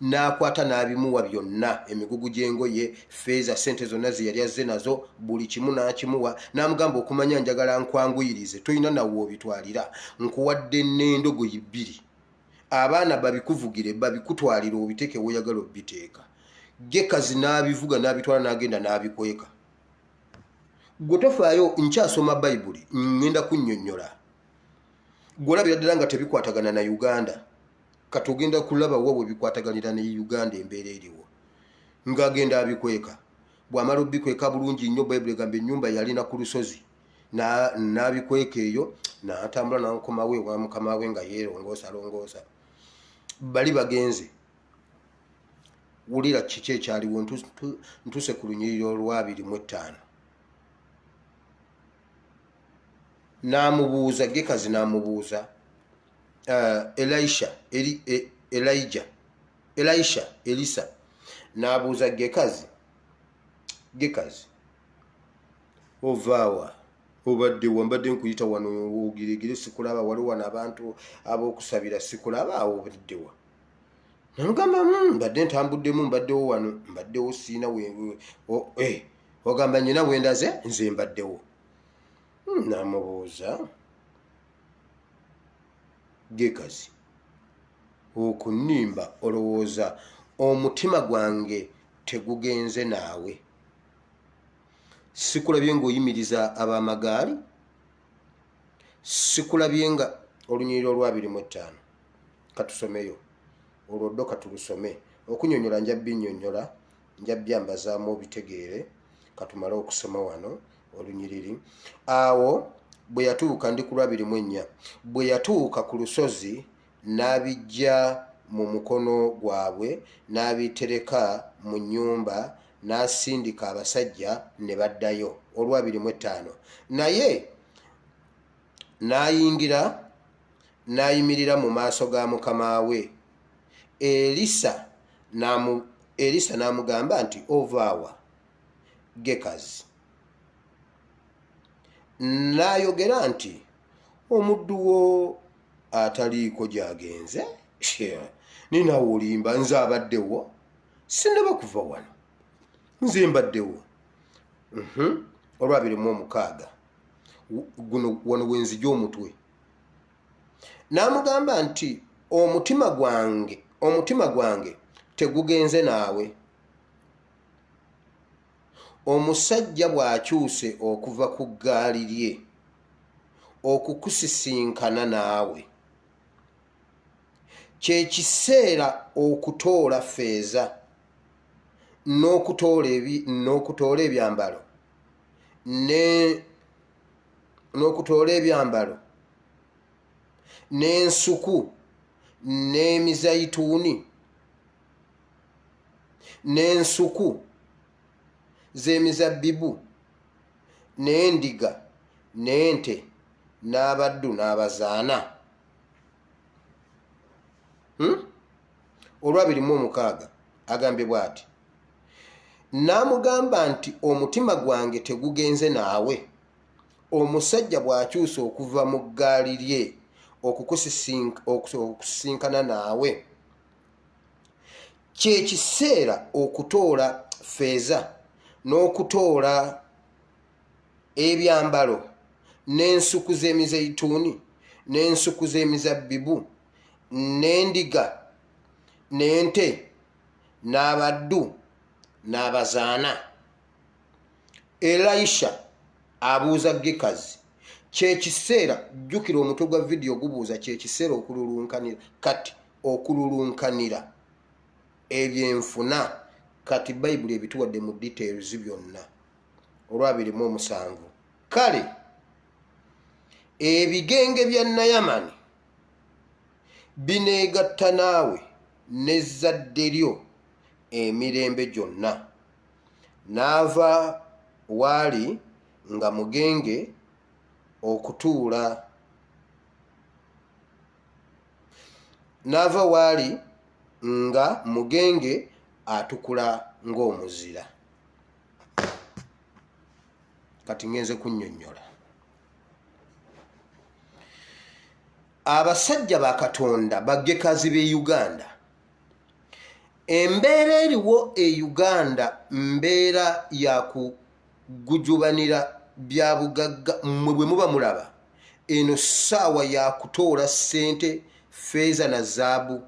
n'akwata n'abimuwa byonna, emigugu gy'engoye, feeza, sente zonna ze yali azze nazo, buli kimu n'akimuwa. N'amugamba, okumanya njagala nkwanguyirize, tolina nawe obitwalira, nkuwadde n'endogoyi bbiri, abaana babikuvugire, babikutwalire, obiteeke woyagala obiteeka. Gekazi n'abivuga n'abitwala n'agenda n'abikweka. Gwe tofaayo, nkyasoma Bayibuli, ŋŋenda kunnyonnyola. Gwe olabira ddala nga tebikwatagana na Uganda, kati ogenda kulaba wa bwe bikwataganira ne Uganda, embeera eriwo. Ng'agenda abikweka, bw'amala obikweka bulungi nnyo, Bayibuli egamba ennyumba yalina ku lusozi, n'abikweka eyo, n'atambula n'akomawo ewa mukama we nga yeerongoosa longoosa. Bali bagenze. Wulira kiki ekyaliwo. Ntuuse ku lunyiriri olwa 25. N'amubuuza, Gekazi n'amubuuza, Elisha, Elijah, Elisha, Elisa n'abuuza Gekazi, Gekazi, ovaawa? Obadde wa? Mbadde nkuyita wano ogiregere, sikulaba. Wali wano abantu ab'okusabira, sikulaba. Awo obaddewa? Namugamba, mbadde ntambuddemu, mbaddewo wano, mbaddewo, siina eh, ogamba nyina wendaze, nze mbaddewo. Namubuuza, Gekazi, okunimba, olowooza omutima gwange tegugenze naawe? Sikulabye ng'oyimiriza ab'amagaali? Sikulabye nga? Olunyiriri olwa 25 katusomeyo olwo ddo, katulusome. Okunyonyola nja binyonyola, nja byambazaamu obitegeere. Katumale okusoma wano olunyiriri. Awo bwe yatuuka, ndi ku lwa 24, bwe yatuuka ku lusozi, n'abijja mu mukono gwabwe, n'abitereka mu nnyumba, n'asindika abasajja ne baddayo. Olwa 25, naye n'ayingira n'ayimirira mu maaso ga mukama we. Erisa n'amugamba nti, ovaawa, Gekazi? N'ayogera nti, omuddu wo ataliiko gy'agenze. Ninawe olimba, nze abaddewo, sinaba kuva wano, nze mbaddewo. Olwa 26, guno wano wenzija omutwe. N'amugamba nti, omutima gwange tegugenze naawe? Omusajja bw'akyuse okuva ku ggaali lye okukusisinkana naawe, kyekiseera okutoola feeza n'okutoola ebyambalo n'ensuku n'emizayituuni n'ensuku z'emizabbibu n'endiga n'ente n'abaddu n'abazaana. Olwa 26 agambye bw'ati, n'amugamba nti, omutima gwange tegugenze naawe? Omusajja bw'akyusa okuva mu ggaali lye Okusisinkana naawe kyekiseera okutoola feeza n'okutoola ebyambalo n'ensuku z'emizeyituuni n'ensuku z'emizabbibu n'endiga n'ente n'abaddu n'abazaana. Elisha abuuza Gekazi, kyekiseera. Jjukira omutwe gwa vidiyo gubuuza, kyekiseera okululunkanira kati, okululunkanira ebyenfuna kati. Bayibuli ebituwadde mu details byonna. Olwa 27, kale ebigenge bya Nayamani bineegatta naawe n'ezzadde lyo emirembe gyonna. N'ava waali nga mugenge okutuula, n'ava waali nga mugenge atukula ng'omuzira. Kati ngenze kunnyonnyola. Abasajja ba Katonda, bagekazi b'e Uganda, embeera eriwo e Uganda mbeera ya kugujubanira bya bugagga. Mmwe bwe muba mulaba eno ssaawa ya kutoola ssente, feeza na zaabu.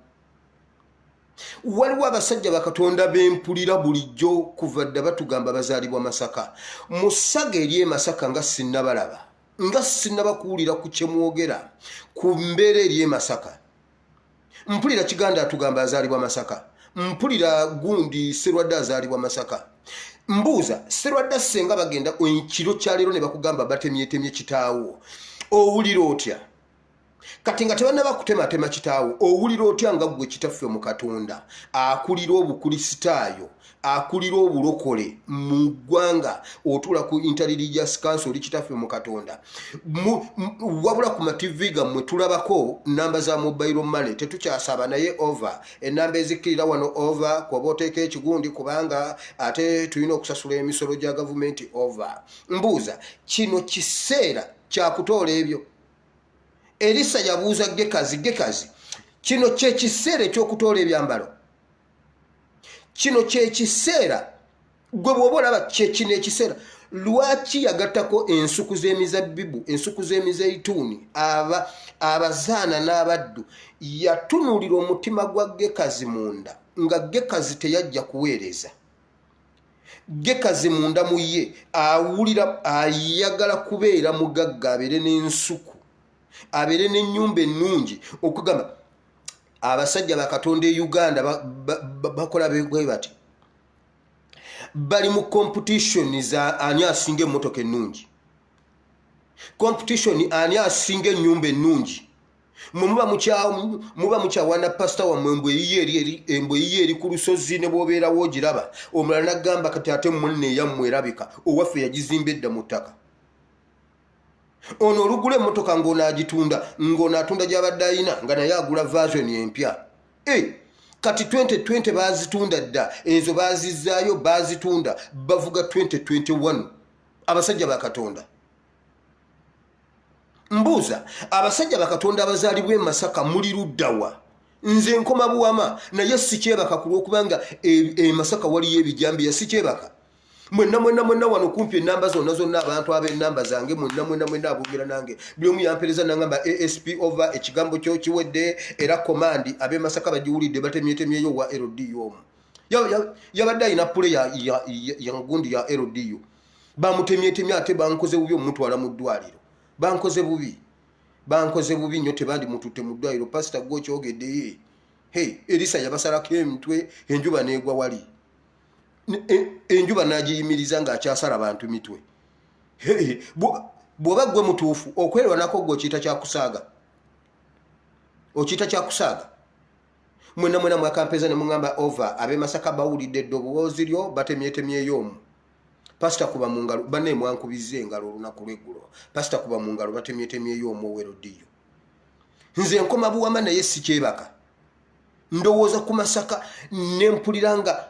Waliwo abasajja bakatonda bempulira bulijjo kuva dda batugamba bazaalibwa Masaka, mu ssaga eri e Masaka, nga sinnabalaba, nga sinnabakuwulira ku kyemwogera ku mbeera eri e Masaka. Mpulira Kiganda atugamba azaalibwa Masaka, mpulira gundi Serwadde azaalibwa Masaka. Mbuuza, Serwadde, senga bagenda ekiro kyaleero ne bakugamba batemyetemye kitaawo, owulira otya? Kati nga tebannaba kutematema kitaawo, owulira otya nga ggwe kitaffe mu Katonda, akulira Obukulisitaayo, akulira obulokole mu ggwanga, otuula ku Interreligious Council, oli kitaffe mu Katonda? Wabula ku mativi gammwe tulabako namba za mobile money, tetukyasaba naye over enamba ezikkirira wano over kwoba oteeka ekigundi, kubanga ate tulina okusasula emisolo gya gavumenti over. Mbuuza, kino kiseera kyakutoola ebyo? Erisa yabuuza Gekazi, Gekazi, kino kyekiseera ekyokutoola ebyambalo? Kino kyekiseera? Gwe bwoba olaba kyekino ekiseera, lwaki yagattako ensuku z'emizabbibu, ensuku z'emizeituuni, abazaana n'abaddu? Yatunuulira omutima gwa Gekazi munda, nga Gekazi teyajja kuweereza. Gekazi munda mu ye awulira ayagala kubeera mugagga, abeere n'ensuku, abeere n'ennyumba ennungi. Okugamba abasajja bakatonda e Uganda bakola bwe bati, bali mu competition za ani asinga emmotoka ennungi, competition ani asinga ennyumba ennungi. Mwe muba mukyawana pasita wammwe, mbwe eyiye eri ku lusozi, ne bwobeerawo ogiraba. Omulala nagamba, kati ate munne eyammwe erabika owaffe yagizimba edda mu ttaka. Ono olugula emmotoka ng'ono agitunda, ng'ono atunda gy'abadde ayina, nga naye agula version empya. E, kati 2020 bazitunda dda ezo, bazizaayo, bazitunda, bavuga 2021. Abasajja ba Katonda, mbuuza, abasajja bakatonda abazaalibwa e Masaka, muli luddawa? Nze nkoma buwama, naye sikyebaka ku lwokubanga e Masaka waliyo ebijambiya. Sikyebaka. Mwenna mwenna mwenna wano kumpi enamba zonna zonna, abantu ab'enamba zange mwenna mwenna mwenna aboogera nange, buli omu yampereza nangamba, "Asp over, ekigambo kyo kiwedde." Era command ab'e Masaka bagiwulidde, batemyetemyeyo wa LDU omu. Yabadde alina pule ya gundi ya LDU, bamutemyetemye. Ate bankoze bubi omutwala mu ddwaliro, bankoze bubi, bankoze bubi nnyo, tebandimututte mu ddwaliro. Pasita gwe okyogedde. Hey, Erisa yabasalako emitwe, enjuba negwa wali, enjuba n'agiyimiriza ng'akyasala bantu mitwe. Bw'oba gwe mutuufu okwerwanako, gwe okiyita kyakusaaga, okiyita kyakusaaga. Mwena mwena mwakampeza ne muŋŋamba over, ab'e Masaka bawulidde eddoboozi lyo, batemyetemyeyo omu. Pasita, kuba mu ngalo. Banne mwankubizza engalo olunaku lweggulo. Pasita, kuba mu ngalo, batemyetemyeyo omu owerodiyo. Nze nkoma buwama, naye sikyebaka. Ndowooza ku Masaka nempulira nga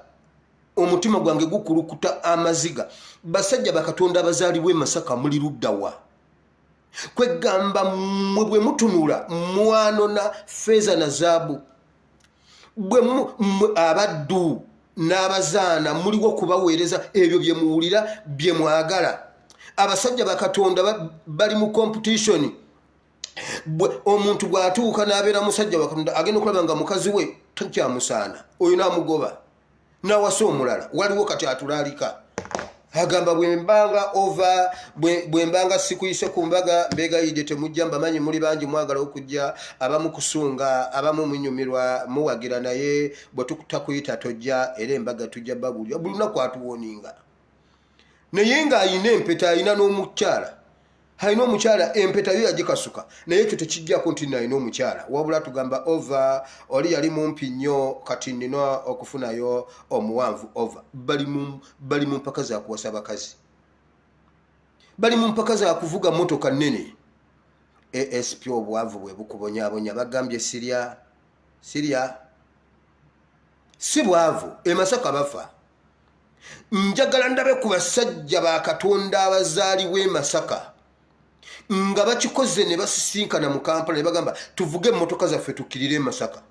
omutima gwange gukulukuta amaziga. Basajja bakatonda abazaalibwa e Masaka, muli luddawa? Kwegamba mmwe bwe mutunula mwanona feeza na zaabu, bwe mmwe abaddu n'abazaana muliwo kubaweereza ebyo bye muwulira bye mwagala. Abasajja bakatonda bali mu competition. Omuntu bw'atuuka n'abeera musajja wa Katonda, agenda okulaba nga mukazi we takyamusaana, oyo n'amugoba n'awasa omulala. Waliwo kati atulaalika, agamba bwembanga ova bwembanga sikuyise ku mbaga, mbegayidde temujja. Mbamanyi muli bangi mwagala okujja, abamu kusunga, abamu munyumirwa, muwagira, naye bwe tutakuyita tojja. Era embaga tujja babuulira buli lunaku. Atuwoninga naye ng'ayina empeta, ayina n'omukyala, alina omukyala, empeta yo yagikasuka, naye ekyo tekijjako nti nalina omukyala. Wabula tugamba ova oli yali mumpi nnyo, kati nina okufunayo omuwanvu. Ova bali mu mpaka za kuwasa bakazi, bali mu mpaka za kuvuga motoka nnene. Asp obwavu bwe bukubonyabonya. Bagambye sirya sirya, si bwavu. Emasaka bafa. Njagala ndabe ku basajja ba Katonda abazaalibwa e Masaka nga bakikoze ne basisinkana mu Kampala ne bagamba, tuvuge emmotoka zaffe tukkirire e Masaka,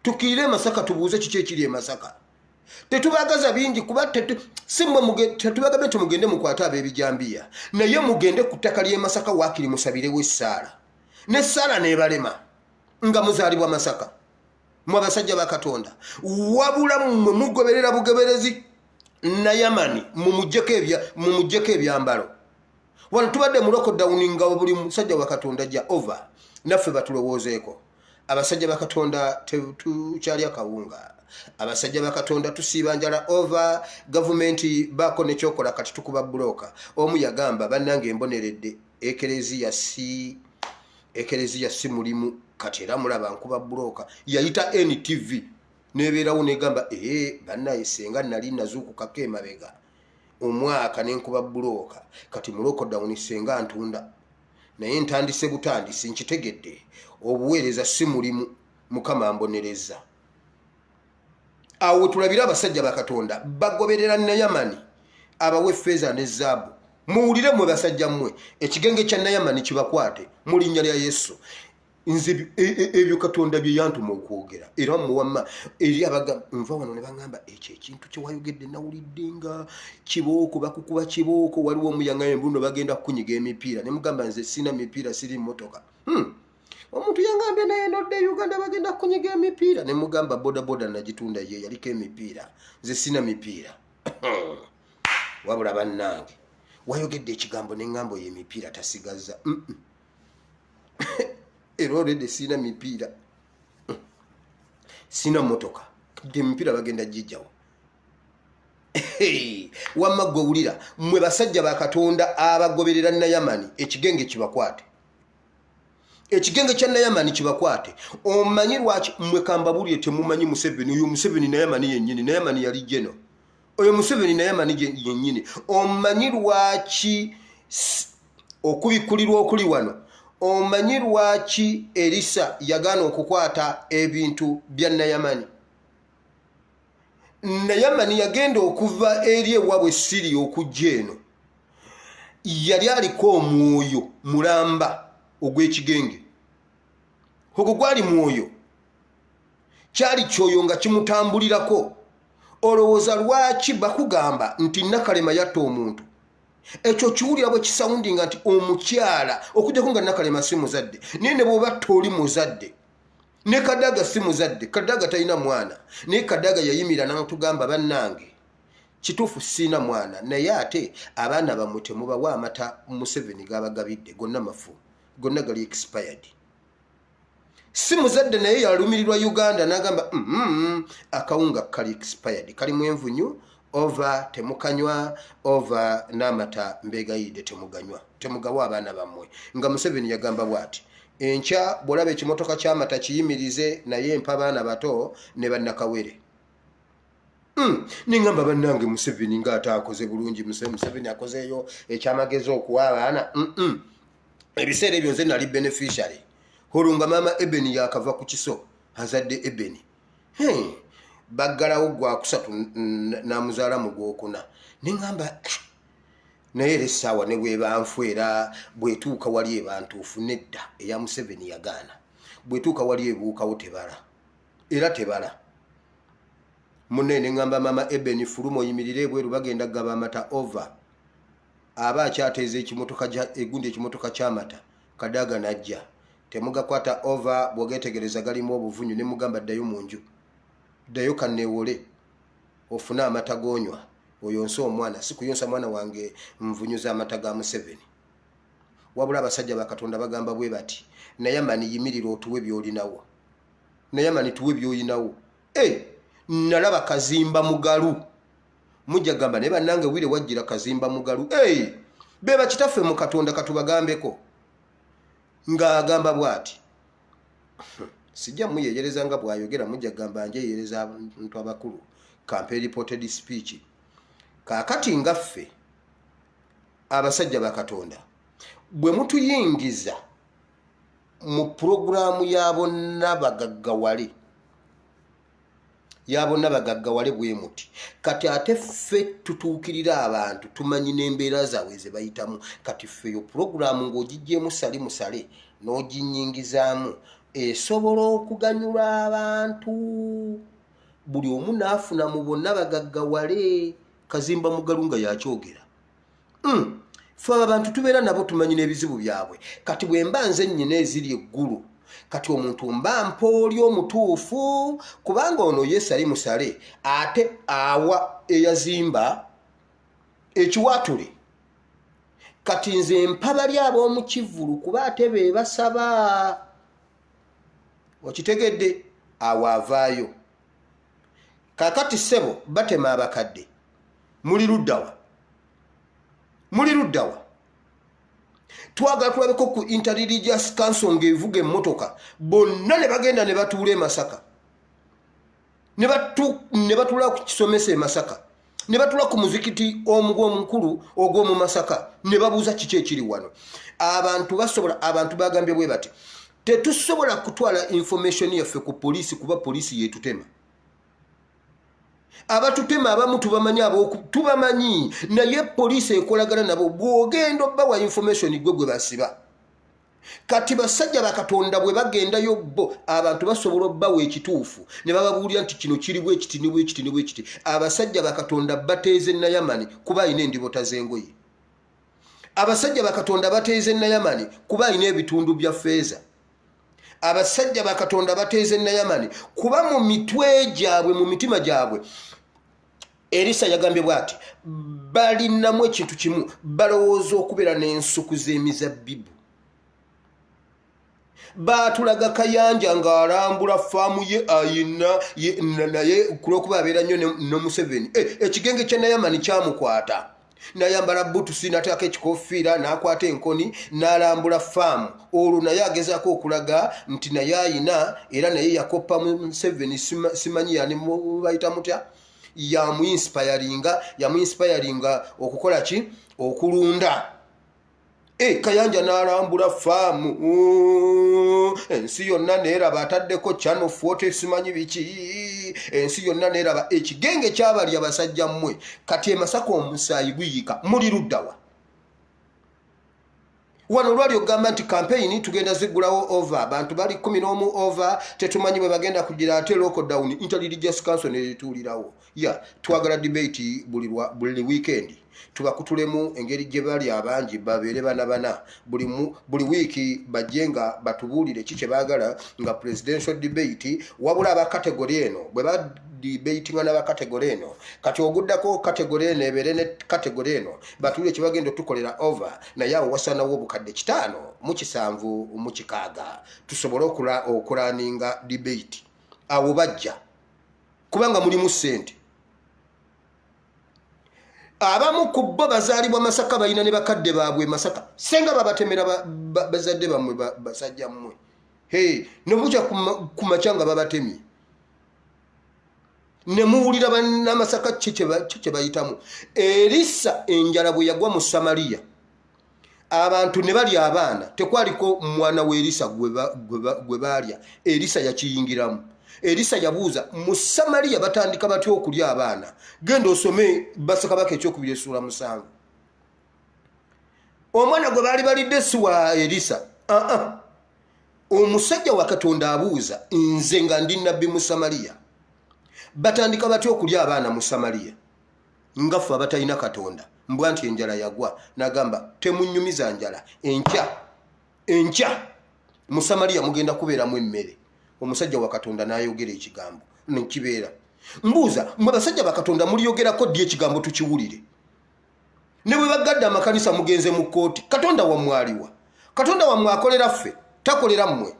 tukkirire e Masaka, tubuuze kiki ekiri e Masaka. Tetubagaza bingi kuba si mmwe, tetubagambye nti mugende mukwate ab'ebijambiya, naye mugende ku ttaka ly'e Masaka waakiri musabirewo essaala, n'essaala n'ebalema nga muzaalibwa Masaka. Mwe abasajja ba Katonda, wabula mmwe mugoberera bugoberezi Nayamani. Mumuggyeko ebyambalo. Wano tubadde mu lockdown nga buli musajja wa Katonda jja over, naffe batulowoozeeko. Abasajja ba Katonda, tetukyalya kawunga. Abasajja ba Katonda, tusiiba njala. Over gavumenti baako nekyokola, kati tukuba bulooka. Omu yagamba, bannange emboneredde ekereziya, si ekereziya si mulimu, kati era mulaba nkuba bulooka. Yayita NTV nebeerawo negamba, ee bannaye, senga nali nazuukukako emabega omwaka nenkuba bulooka, kati mu lockdown senga ntunda, naye ntandise butandisi, nkitegedde obuweereza si mulimu, Mukama mbonereza. Awo wetulabire abasajja bakatonda bagoberera Nayamani abawa effeeza ne zaabu. Muwulire mmwe basajja mmwe, ekigenge kya Nayamani kibakwate mu linnya lya Yesu. Nze ebyo Katonda bye yantuma okwogera, era muwamma eri abaga nva wano ne baŋŋamba ekyo ekintu kyewayogedde nawulidde nga kibooko, bakukuba kibooko. Waliwo omuyaŋŋayo embuno bagenda kukunyiga emipiira, ne mugamba nze sina mipiira, siri mmotoka. Omuntu yangambye naye nodde Uganda bagenda kukunyiga emipiira, ne mugamba bodaboda nagitunda, ye yaliko emipiira, nze sina mipiira. Wabula bannange, wayogedde ekigambo neŋŋambo yemipiira tasigaza. Era olwedde siina mipiira, sina motoka, emipiira bagenda gijjawo. Wamma gwe wulira, mmwe basajja ba Katonda abagoberera Nayamani, ekigenge kibakwate, ekigenge kya Nayamani kibakwate. Omanyi lwaki mmwe kambabulire temumanyi Museveni? Oyo Museveni Nayamani yennyini. Nayamani yali jeno, oyo Museveni Nayamani yennyini. Omanyi lwaki okubikkulirwa okuli wano? Omanyi lwaki Erisa yagaana okukwata ebintu bya Nayamani? Nayamani yagenda okuva eri ewabwe Siri okujja eno, yali aliko omwoyo mulamba ogw'ekigenge. Ogwo gwali mwoyo, kyali kyoyo nga kimutambulirako. Olowooza lwaki bakugamba nti Nakalema yatta omuntu? Ekyo kiwulira bwe kisawundinga nti omukyala, okujjako nga Nakalema si muzadde, naye ne bwoba toli muzadde, ne Kadaga si muzadde, Kadaga talina mwana, naye Kadaga yayimira natugamba, bannange kituufu siina mwana, naye ate abaana bammwe temubawa amata Museveni gabagabidde, gonna mafu, gonna gali expired. Si muzadde, naye yalumirirwa Uganda n'agamba, akawunga kali expired, kalimu envunyu, ova temukanywa, ova n'amata mbegayidde temuganywa, temugawa abaana bammwe. Nga Museveni yagamba bw'ati, enkya bw'olaba ekimotoka ky'amata kiyimirize, naye mpa baana bato ne bannakawere. Neŋŋamba bannange, Museveni ng'ate akoze bulungi. Museveni akozeeyo ekyamagezi okuwa abaana. Ebiseera ebyo nze nali beneficiary, olwo nga maama Ebeni yakava ku kiso, azadde Ebeni. Baggalawo gwakusatu, namuzaala mu gwokuna. Neŋŋamba, ah, Naye era essaawa ne bweba nfu, era bwetuuka wali eba ntuufu. Nedda, eya Museveni yagaana. Bwetuuka wali ebuukawo, tebala era tebala. Munne neŋŋamba, "Mama Eben, fuluma oyimirire ebweru, bagenda kugaba amata." Over aba akyateeza ekimotoka egundi, ekimotoka kyamata. Kadaga najja, "Temugakwata over, bwogetegereza galimu obuvunyu." Ne mugamba, "Ddayo mu nju, ddayo kaneewole ofune amata gonywa, oyonse omwana. Si kuyonsa mwana wange nvunyuza amata ga Museveni." Wabula abasajja bakatonda bagamba bwe bati, "Naye mani, yimirira otuwe byolinawo. Naye mani, tuwe byoyinawo." E, nalaba Kazimba Mugalu. Mujja gamba, "Naye bannange, wire wajjira Kazimba Mugalu." E, beba kitaffe mu Katonda. Katubagambeko ng'agamba bw'ati, sijja muyeyereza nga bw'ayogera. Mujja gamba njeyereza abantu abakulu. Kampe reported speech. Kaakati nga ffe abasajja bakatonda, bwe mutuyingiza mu puroguramu ya bonna bagaggawale, ya bonna bagaggawale bwe muti, kati ate ffe tutuukirira abantu, tumanyi n'embeera zaabwe ze bayitamu. Kati ffe yo puroguramu ng'ogiggyemu sali musale n'oginyingizaamu, esobola okuganyula abantu, buli omu n'afuna mu bonna bagaggawale. Kazimba Mugalu nga yakyogera. Fe abantu tubeera nabo, tumanyi n'ebizibu byabwe. Kati bwe mba nze nnyina eziri eggulu, kati omuntu mba mpooli omutuufu, kubanga ono ye sali musale, ate awa eyazimba ekiwatule. Kati nze mpa bali ab'omukivulu, kuba ate be basaba. Okitegedde? Awo avaayo. Kakati ssebo, batema abakadde, muli luddawa? Muli luddawa? Twagala tulabeko ku Interreligious Council ng'evuga emmotoka, bonna ne bagenda ne batuula e Masaka, ne batuula ku kisomesa e Masaka, ne batuula ku muzikiti omukulu ogw'omu Masaka, ne babuuza kiki ekiri wano. Abantu basobola, abantu bagambye bwe bati, "Tetusobola kutwala information yaffe ku poliisi, kuba poliisi yetutema." Abatutema abamu tubamanyi, tubamanyi, naye poliisi ekolagana nabo. Bw'ogenda obbawa information, gwe gwe basiba. Kati basajja bakatonda, bwe bagendayo bo abantu basobola obbawa ekituufu ne bababuulira nti kino kiri bwekiti ne bwekiti ne bwekiti. Abasajja bakatonda bateeze Nayamani kuba alina endibota z'engoye. Abasajja bakatonda bateeze Nayamani kuba alina ebitundu bya feeza. Abasajja bakatonda bateeze Nayamani kuba mu mitwe gyabwe, mu mitima gyabwe, Erisa yagambye bw'ati, balinamu ekintu kimu, balowooza okubeera n'ensuku z'emizabbibu. Baatulaga Kayanja ng'alambula faamu ye ayina, naye kulwokuba abeera nnyo ne Museveni, ekigenge kya Nayamani kyamukwata, nayambala butusi, nateekako ekikofiira, n'akwata enkoni, n'alambula faamu. Olwo naye agezaako okulaga nti naye ayina, era naye yakoppa Museveni. Simanyi yani bayita mutya, yamuinspiringa okukola ki? Okulunda. E, Kayanja n'alambula faamu, ensi yonna neeraba, ataddeko Channel 40, simanyi biki, ensi yonna neeraba. Ekigenge kyabali abasajja mmwe. Kati emasaka omusaayi guyika, muli luddawa? Wano olwali okugamba nti campaign tugenda ziggulawo over, abantu bali 11 over, tetumanyi bwe bagenda kugira. Ate lockdown, Interreligious Council netuulirawo ya twagala debate buli weekend, tubakutulemu engeri gye bali abangi, babeere bana bana, buli wiiki bajje nga batubuulire ki kye baagala nga presidential debate. Wabula aba category eno bwe badebatinga n'aba category eno, kati oguddako category eno ebeere ne category eno, batuule kye bagenda otukolera over. Naye awo wasaanawo 576 tusobole okulaninga debate. Awo bajja kubanga mulimu ssente. Abamu ku bo bazaalibwa Masaka, balina ne bakadde baabwe Masaka. Senga babatemera bazadde bammwe, basajja mmwe, ne bukya ku makya nga babatemye, ne muwulira bannamasaka ki kye bayitamu. Erisa enjala bwe yagwa mu Samaliya, abantu ne balya abaana, tekwaliko mwana w'Erisa gwe baalya. Erisa yakiyingiramu. Erisa yabuuza, "Mu Samaliya batandika batya okulya abaana?" Genda osome Bassekabaka ekyokubiri essuula 7. Omwana gwe baali balidde si wa Erisa. Aa, omusajja wa Katonda abuuza, nze nga ndi nabbi mu Samaliya, batandika batya okulya abaana mu Samaliya nga ffe abatalina Katonda? Mbwa nti enjala yagwa. Nagamba, temunyumiza njala, enkya enkya mu Samaliya mugenda kubeeramu emmere. Omusajja wa Katonda n'ayogera ekigambo nekibeera. Mbuuza, mwe basajja bakatonda, muliyogerako ddi ekigambo tukiwulire? Ne bwe bagadde amakanisa, mugenze mu kkooti. Katonda wammwe aliwa? Katonda wammwe akolera ffe, takolera mmwe.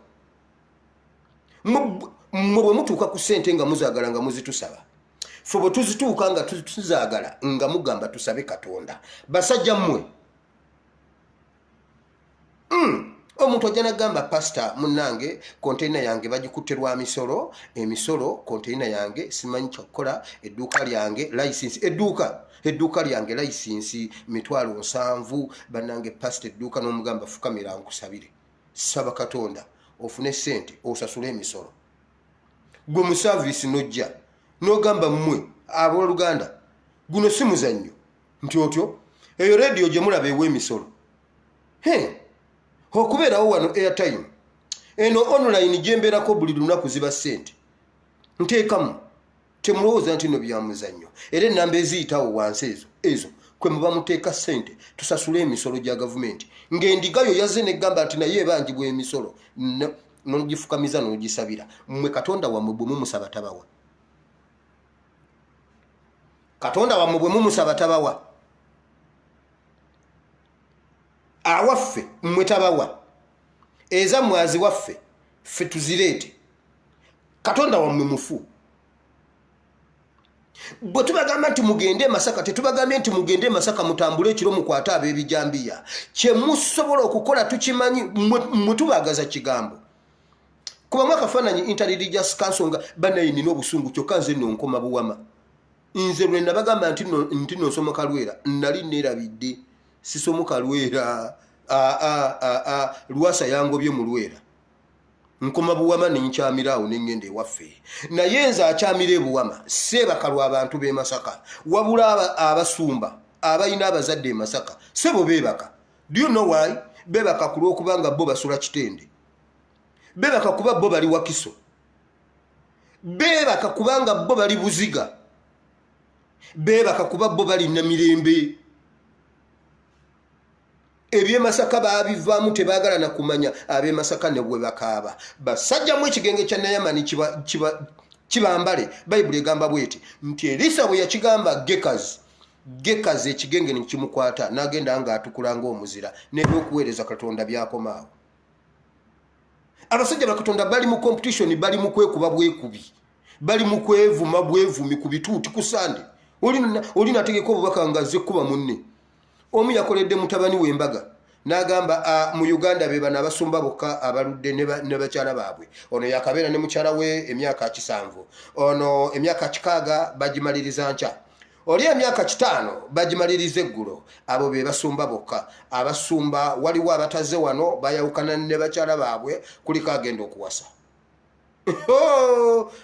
Mmwe bwe mutuuka ku ssente nga muzaagala nga muzitusaba, ffe bwe tuzituuka nga tuzaagala nga mugamba tusabe Katonda. Basajja mmwe, Omuntu ajja nagamba, pasita munange, konteina yange bagikutte lwa misolo, emisolo, konteina yange simanyi kyakukola, edduuka lyange license, edduuka lyange license 700,000. Bannange pasita, edduuka. N'omugamba, fukamira nkusabire, saba Katonda ofune sente osasule emisolo. Gwe mu service nojja n'ogamba, mmwe abooluganda, guno si muzannyo. Nti otyo eyo rediyo gye mulaba ewa emisolo okubeerawo wano, airtime eno online gyembeerako buli lunaku ziba ssente nteekamu. Temulowooza nti no byamuzannyo. Era enamba eziyitawo wansi ezo ezo kwe muba muteeka ssente tusasule emisolo gya gavumenti. Ng'endigayo yazze negamba nti naye ebanjibwa emisolo, nogifukamiza n'ogisabira. Mmwe Katonda wammwe bwe mumusaba tabawa. Katonda wammwe bwe mumusaba tabawa. Awaffe mmwe tabawa, ezammwe aziwaffe ffe tuzireete. Katonda wammwe mufu. Bwe tubagamba nti mugende e Masaka, tetubagambye nti mugende e Masaka mutambule ekiro mukwate ab'ebijambiya. Kyemusobola okukola tukimanyi. Mmwe tubagaza kigambo. Kubamu akafaananyi Interreligious Council nga banaye nina obusungu, kyokka nze nno nkoma buwama. Nze lwe nabagamba nti no nsomoka Lwera, nali neerabidde sisomoka Lwera. Aa, Lwasa yangobye mu Lwera, nkoma Buwama nenkyamira awo neŋŋenda ewaffe. Naye nze akyamira ebuwama seebaka lwa bantu b'e Masaka, wabula abasumba abalina abazadde e Masaka sebo beebaka. Do you know why beebaka? Ku lw'okubanga bo basula Kitende. Beebaka kuba bo bali Wakiso. Beebaka kubanga bo bali Buziga. Beebaka kuba bo bali Namirembe. Ebyemasaka babivaamu, tebaagala na kumanya ab'emasaka ne bwe bakaaba. Basajjamu ekigenge kya Nayamani kibambale. Bayibuli egamba bweti nti Erisa bwe yakigamba Gekazi, Gekazi ekigenge nekimukwata n'agenda ng'atukula ng'omuzira, n'ebyokuweereza Katonda byakomaawo. Abasajja bakatonda bali mu competition, bali mu kwekuba bwekubi, bali mu kwevuma bwevumi ku bituuti. Ku Sande oli nategeka obubaka nga azze kuba munne. Omu yakoledde mutabani w'embaga n'agamba, mu Uganda be bano abasumba bokka abaludde ne bakyala baabwe. Ono yakabeera ne mukyala we emyaka 70, ono emyaka 60 bagimaliriza nkya, oli emyaka 50 bagimaliriza eggulo. Abo be basumba bokka. Abasumba waliwo abataze wano, bayawukana ne bakyala baabwe, kuliko agenda okuwasa.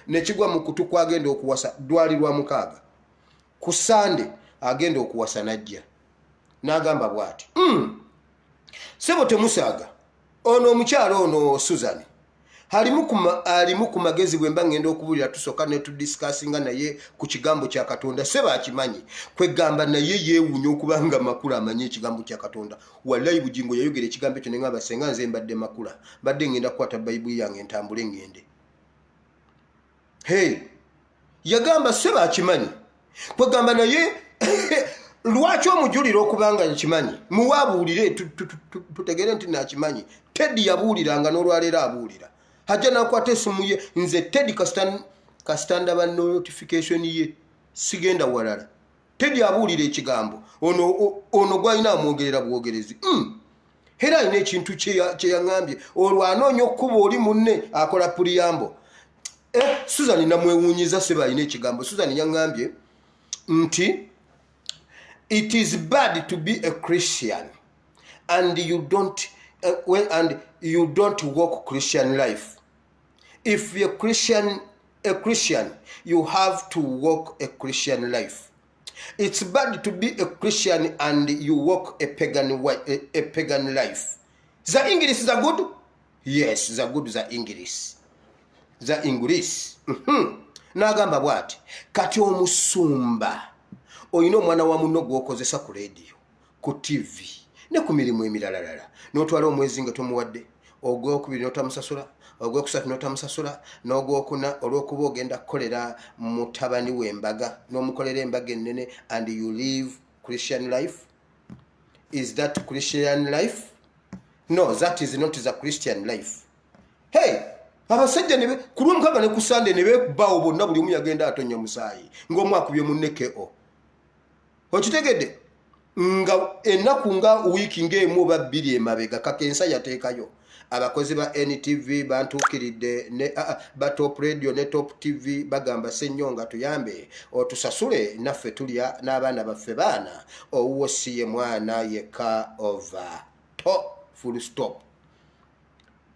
Nekigwa mu kutu kwagenda okuwasa dwali lwa mukaaga ku Sande, agenda okuwasa najja n'agamba bw'ati, Sebo temusaaga, ono omukyalo ono Susan alimu ku magezi. Bwe mba ngenda okubulira tusooka ne tudiscussinga naye ku kigambo kya Katonda. Seba akimanyi kwegamba naye yeewuunya okuba nga Makula amanyi ekigambo kya Katonda. Wallayi Bugingo yayogera ekigambo ekyo neŋamba, senga nze mbadde Makula, mbadde ngenda kukwata Bayibuli yange ntambule ngende. Hey, yagamba seba akimanyi kwegamba naye lwaki omujulira okubanga nkimanyi? Muwaabuulire tutegere nti nakimanyi. Teddy yabuuliranga, n'olwaleero abuulira. Ajja nakwata esimu ye. Nze Teddy kasita ndaba notification ye, sigenda walala. Teddy abuulira ekigambo. Ono gwalina amwogerera bwogerezi. Era alina ekintu kyeyaŋambye olwo anoonya okukuba oli munne akola preamble. Susan namwewunyiza, seba alina ekigambo. Susan yaŋambye nti it is bad to be a Christian and you don't walk Christian life. If you're a Christian, you have to walk a Christian life. It's bad to be a Christian and you walk a pagan life. Za English za good? Yes, za good, za English, za English. N'agamba bw'ati, kati omusumba olina omwana wa munno gw'okozesa ku rediyo, ku TV ne ku mirimu emiralalala, n'otwala omwezi nga tomuwadde, ogwokubiri n'otamusasula, ogwokusatu n'otamusasula, n'ogwokuna, olw'okuba ogenda kukolera mutabani w'embaga, n'omukolera embaga ennene, and you live Christian life. Is that Christian life? No, that is not the Christian life. Hey, abasajja ne ku lwomukaaga ne ku Sande ne beekubbaawo bonna, buli omu yagenda atonya musaayi ng'omu akubye munne ko. Okitegedde nga ennaku nga wiiki ng'emu oba 2 emabega, Kakensa yateekayo abakozi ba NTV bantuukiridde ne ba Top Radio ne Top TV, bagamba, "Ssenyonga, tuyambe otusasule, naffe tulya n'abaana baffe baana. Owuwo si ye mwana yekka." Over to full stop.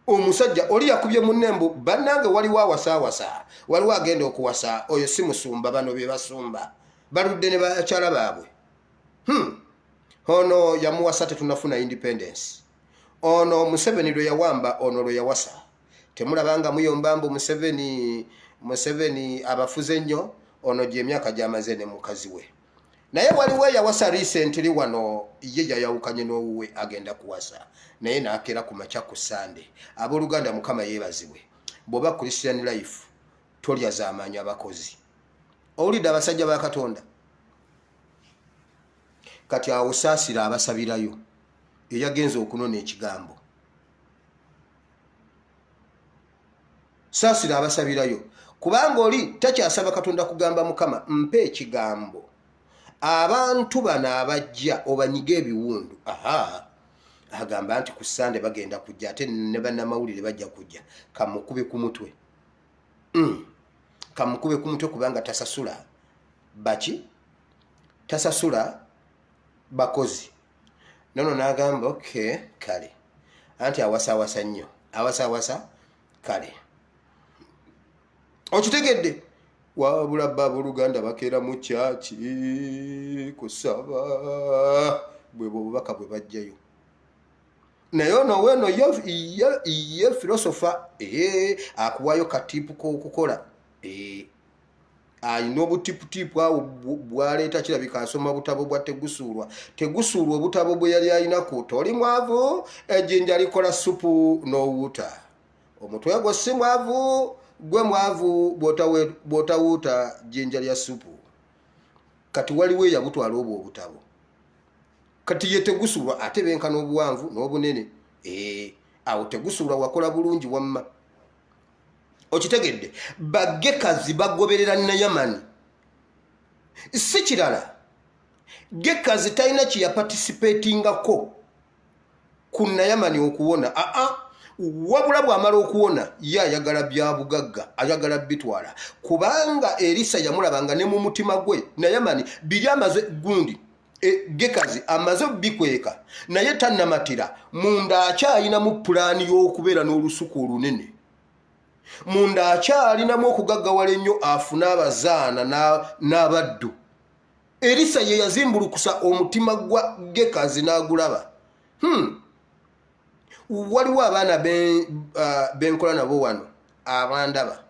Omusajja oli yakubye munne mbu, "Bannange, waliwo awasaawasa, waliwo agenda okuwasa, oyo si musumba, bano be basumba baludde ne bakyala baabwe." Ono yamuwasa tetunafuna independence. Ono Museveni lwe yawamba, ono lwe yawasa. Temulabanga muyomba mbu Museveni, Museveni abafuze nnyo. Ono gyemyaka gyamaze ne mukazi we. Naye waliwo eyawasa recently wano, ye yayawukanye n'owuwe, agenda kuwasa naye nakeera ku makya ku Sande. Abooluganda, Mukama yeebazibwe. Bw'oba Christian life, tolya zamaanyi abakozi. Owulidde, abasajja ba Katonda? Kati awo saasira abasabirayo eyagenza okunona ekigambo, saasira abasabirayo, kubanga oli takyasaba Katonda kugamba, "Mukama, mpa ekigambo, abantu bano abajja obanyiga ebiwundu." Aha, agamba nti ku Sande bagenda kujja, ate ne bannamawulire bajja kujja, kamukube ku mutwe. Kamukube ku mutwe, kubanga tasasula baki, tasasula bakozi. Nono n'agamba, "Okay, kale," anti awasawasa nnyo, awasawasa. Kale okitegedde, wabula bba abooluganda bakeera mu kyaki kusaba, bwe obubaka bwe bajjayo. Naye ono weeno ye philosopher akuwayo katipu k'okukola, alina obutiputipu awo bwaleeta. Kirabika asoma butabo bwa Tegusuulwa. Tegusuulwa obutabo bwe yali alinaku, "Toli mwavu, ejjinja likola supu n'owuuta omutwe gwo, si mwavu, gwe mwavu bw'otawuuta jjinja lya supu." Kati waliwo eyabutwala obwo obutabo, kati ye Tegusuulwa, ate benkana obuwanvu n'obunene. Awo Tegusuulwa wakola bulungi wamma. Okitegedde, bagekazi bagoberera Nayamani, si kirala. Gekazi talina kyeyaparticipatingako ku Nayamani okuwona, aa, wabula bw'amala okuwona ye ayagala bya bugagga, ayagala bitwala, kubanga Erisa yamulabanga ne mu mutima gwe. Nayamani biri amaze gundi, Gekazi amaze bikweka, naye tannamatira. Munda akyayinamu pulaani y'okubeera n'olusuku olunene, munda akyalinamu okugaggawala ennyo, afune abazaana n'abaddu. Erisa ye yazimbulukusa omutima gwa Gekazi n'agulaba. Waliwo abaana benkola nabo wano abandaba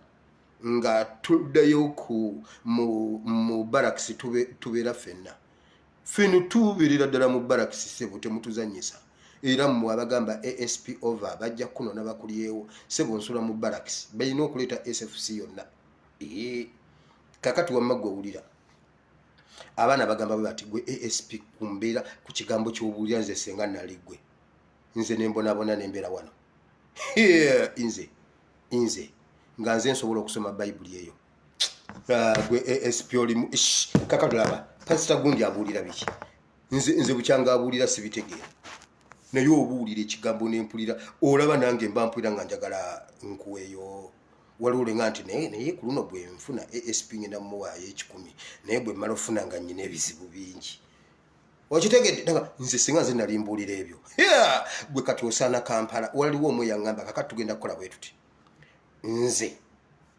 nga tuddayo ku mu barakisi, tubeera ffenna feno, tubeerera ddala mu barakisi. Sebo, temutuzanyisa. Era mmwe abagamba ASP over, bajja kunona bakulyewo. Sebo, nsula mu barakisi, balina okuleeta SFC yonna. Ee, kakati wamma gwe owulira abaana bagamba bwe bati, "Gwe ASP, ku mbeera ku kigambo ky'obuulira, nze senga nali gwe, nze nembonabona nembeera wano. Nze nga nze nsobola okusoma Bayibuli eyo. Ah, gwe ASP olimu." Kakati laba pasita gundi abuulira biki? Nze bukyanga abuulira sibitegeera, naye obuulira ekigambo nempulira. Olaba nange mba mpulira nga njagala nkuweeyo. Waliwo olenga nti naye ku luno bwe nfuna ASP ngenda mumuwaayo 100, naye bwe mmala ofuna nga nnyina ebizibu bingi. Okitegedde? Nga nze singa nze nali mbuulira ebyo. Gwe kati osaana Kampala. Waliwo omwe yaŋŋamba, "Kakati tugenda kukola bwe tuti, nze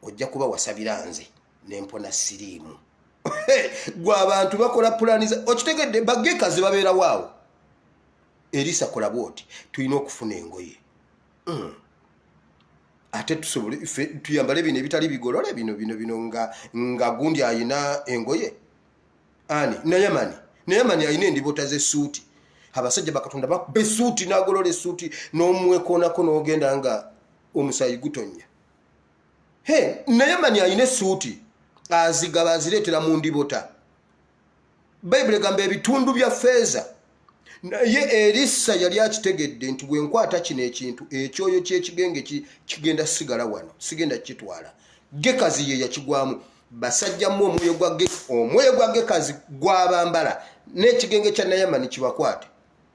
ojja kuba wasabira nze nempona siriimu." Gwe abantu bakola pulani, okitegedde? Bagekazi babeerawo awo. Erisa, kola bwoti, tulina okufuna engoye. Ate tusobole tuyambale bino ebitali bigolole bino bino bino, nga gundi ayina engoye. Ani? Nayamani. Nayamani ayina endibota z'essuuti. Abasajja bakatonda bakuba essuuti, n'agolola essuuti n'omwekoonako n'ogenda nga omusaayi gutonnya. He, Nayamani ayina essuuti, azigaba, azireetera mu ndibota. Bayibuli egamba ebitundu bya feeza. Naye Erisa yali akitegedde nti bwenkwata kino ekintu, ekyoyo kyekigenge kigenda sigala wano, sigenda kukitwala. Gekazi ye yakigwamu. Basajjamu omwoyo gwa Gekazi gwabambala, n'ekigenge kya Nayamani kibakwate.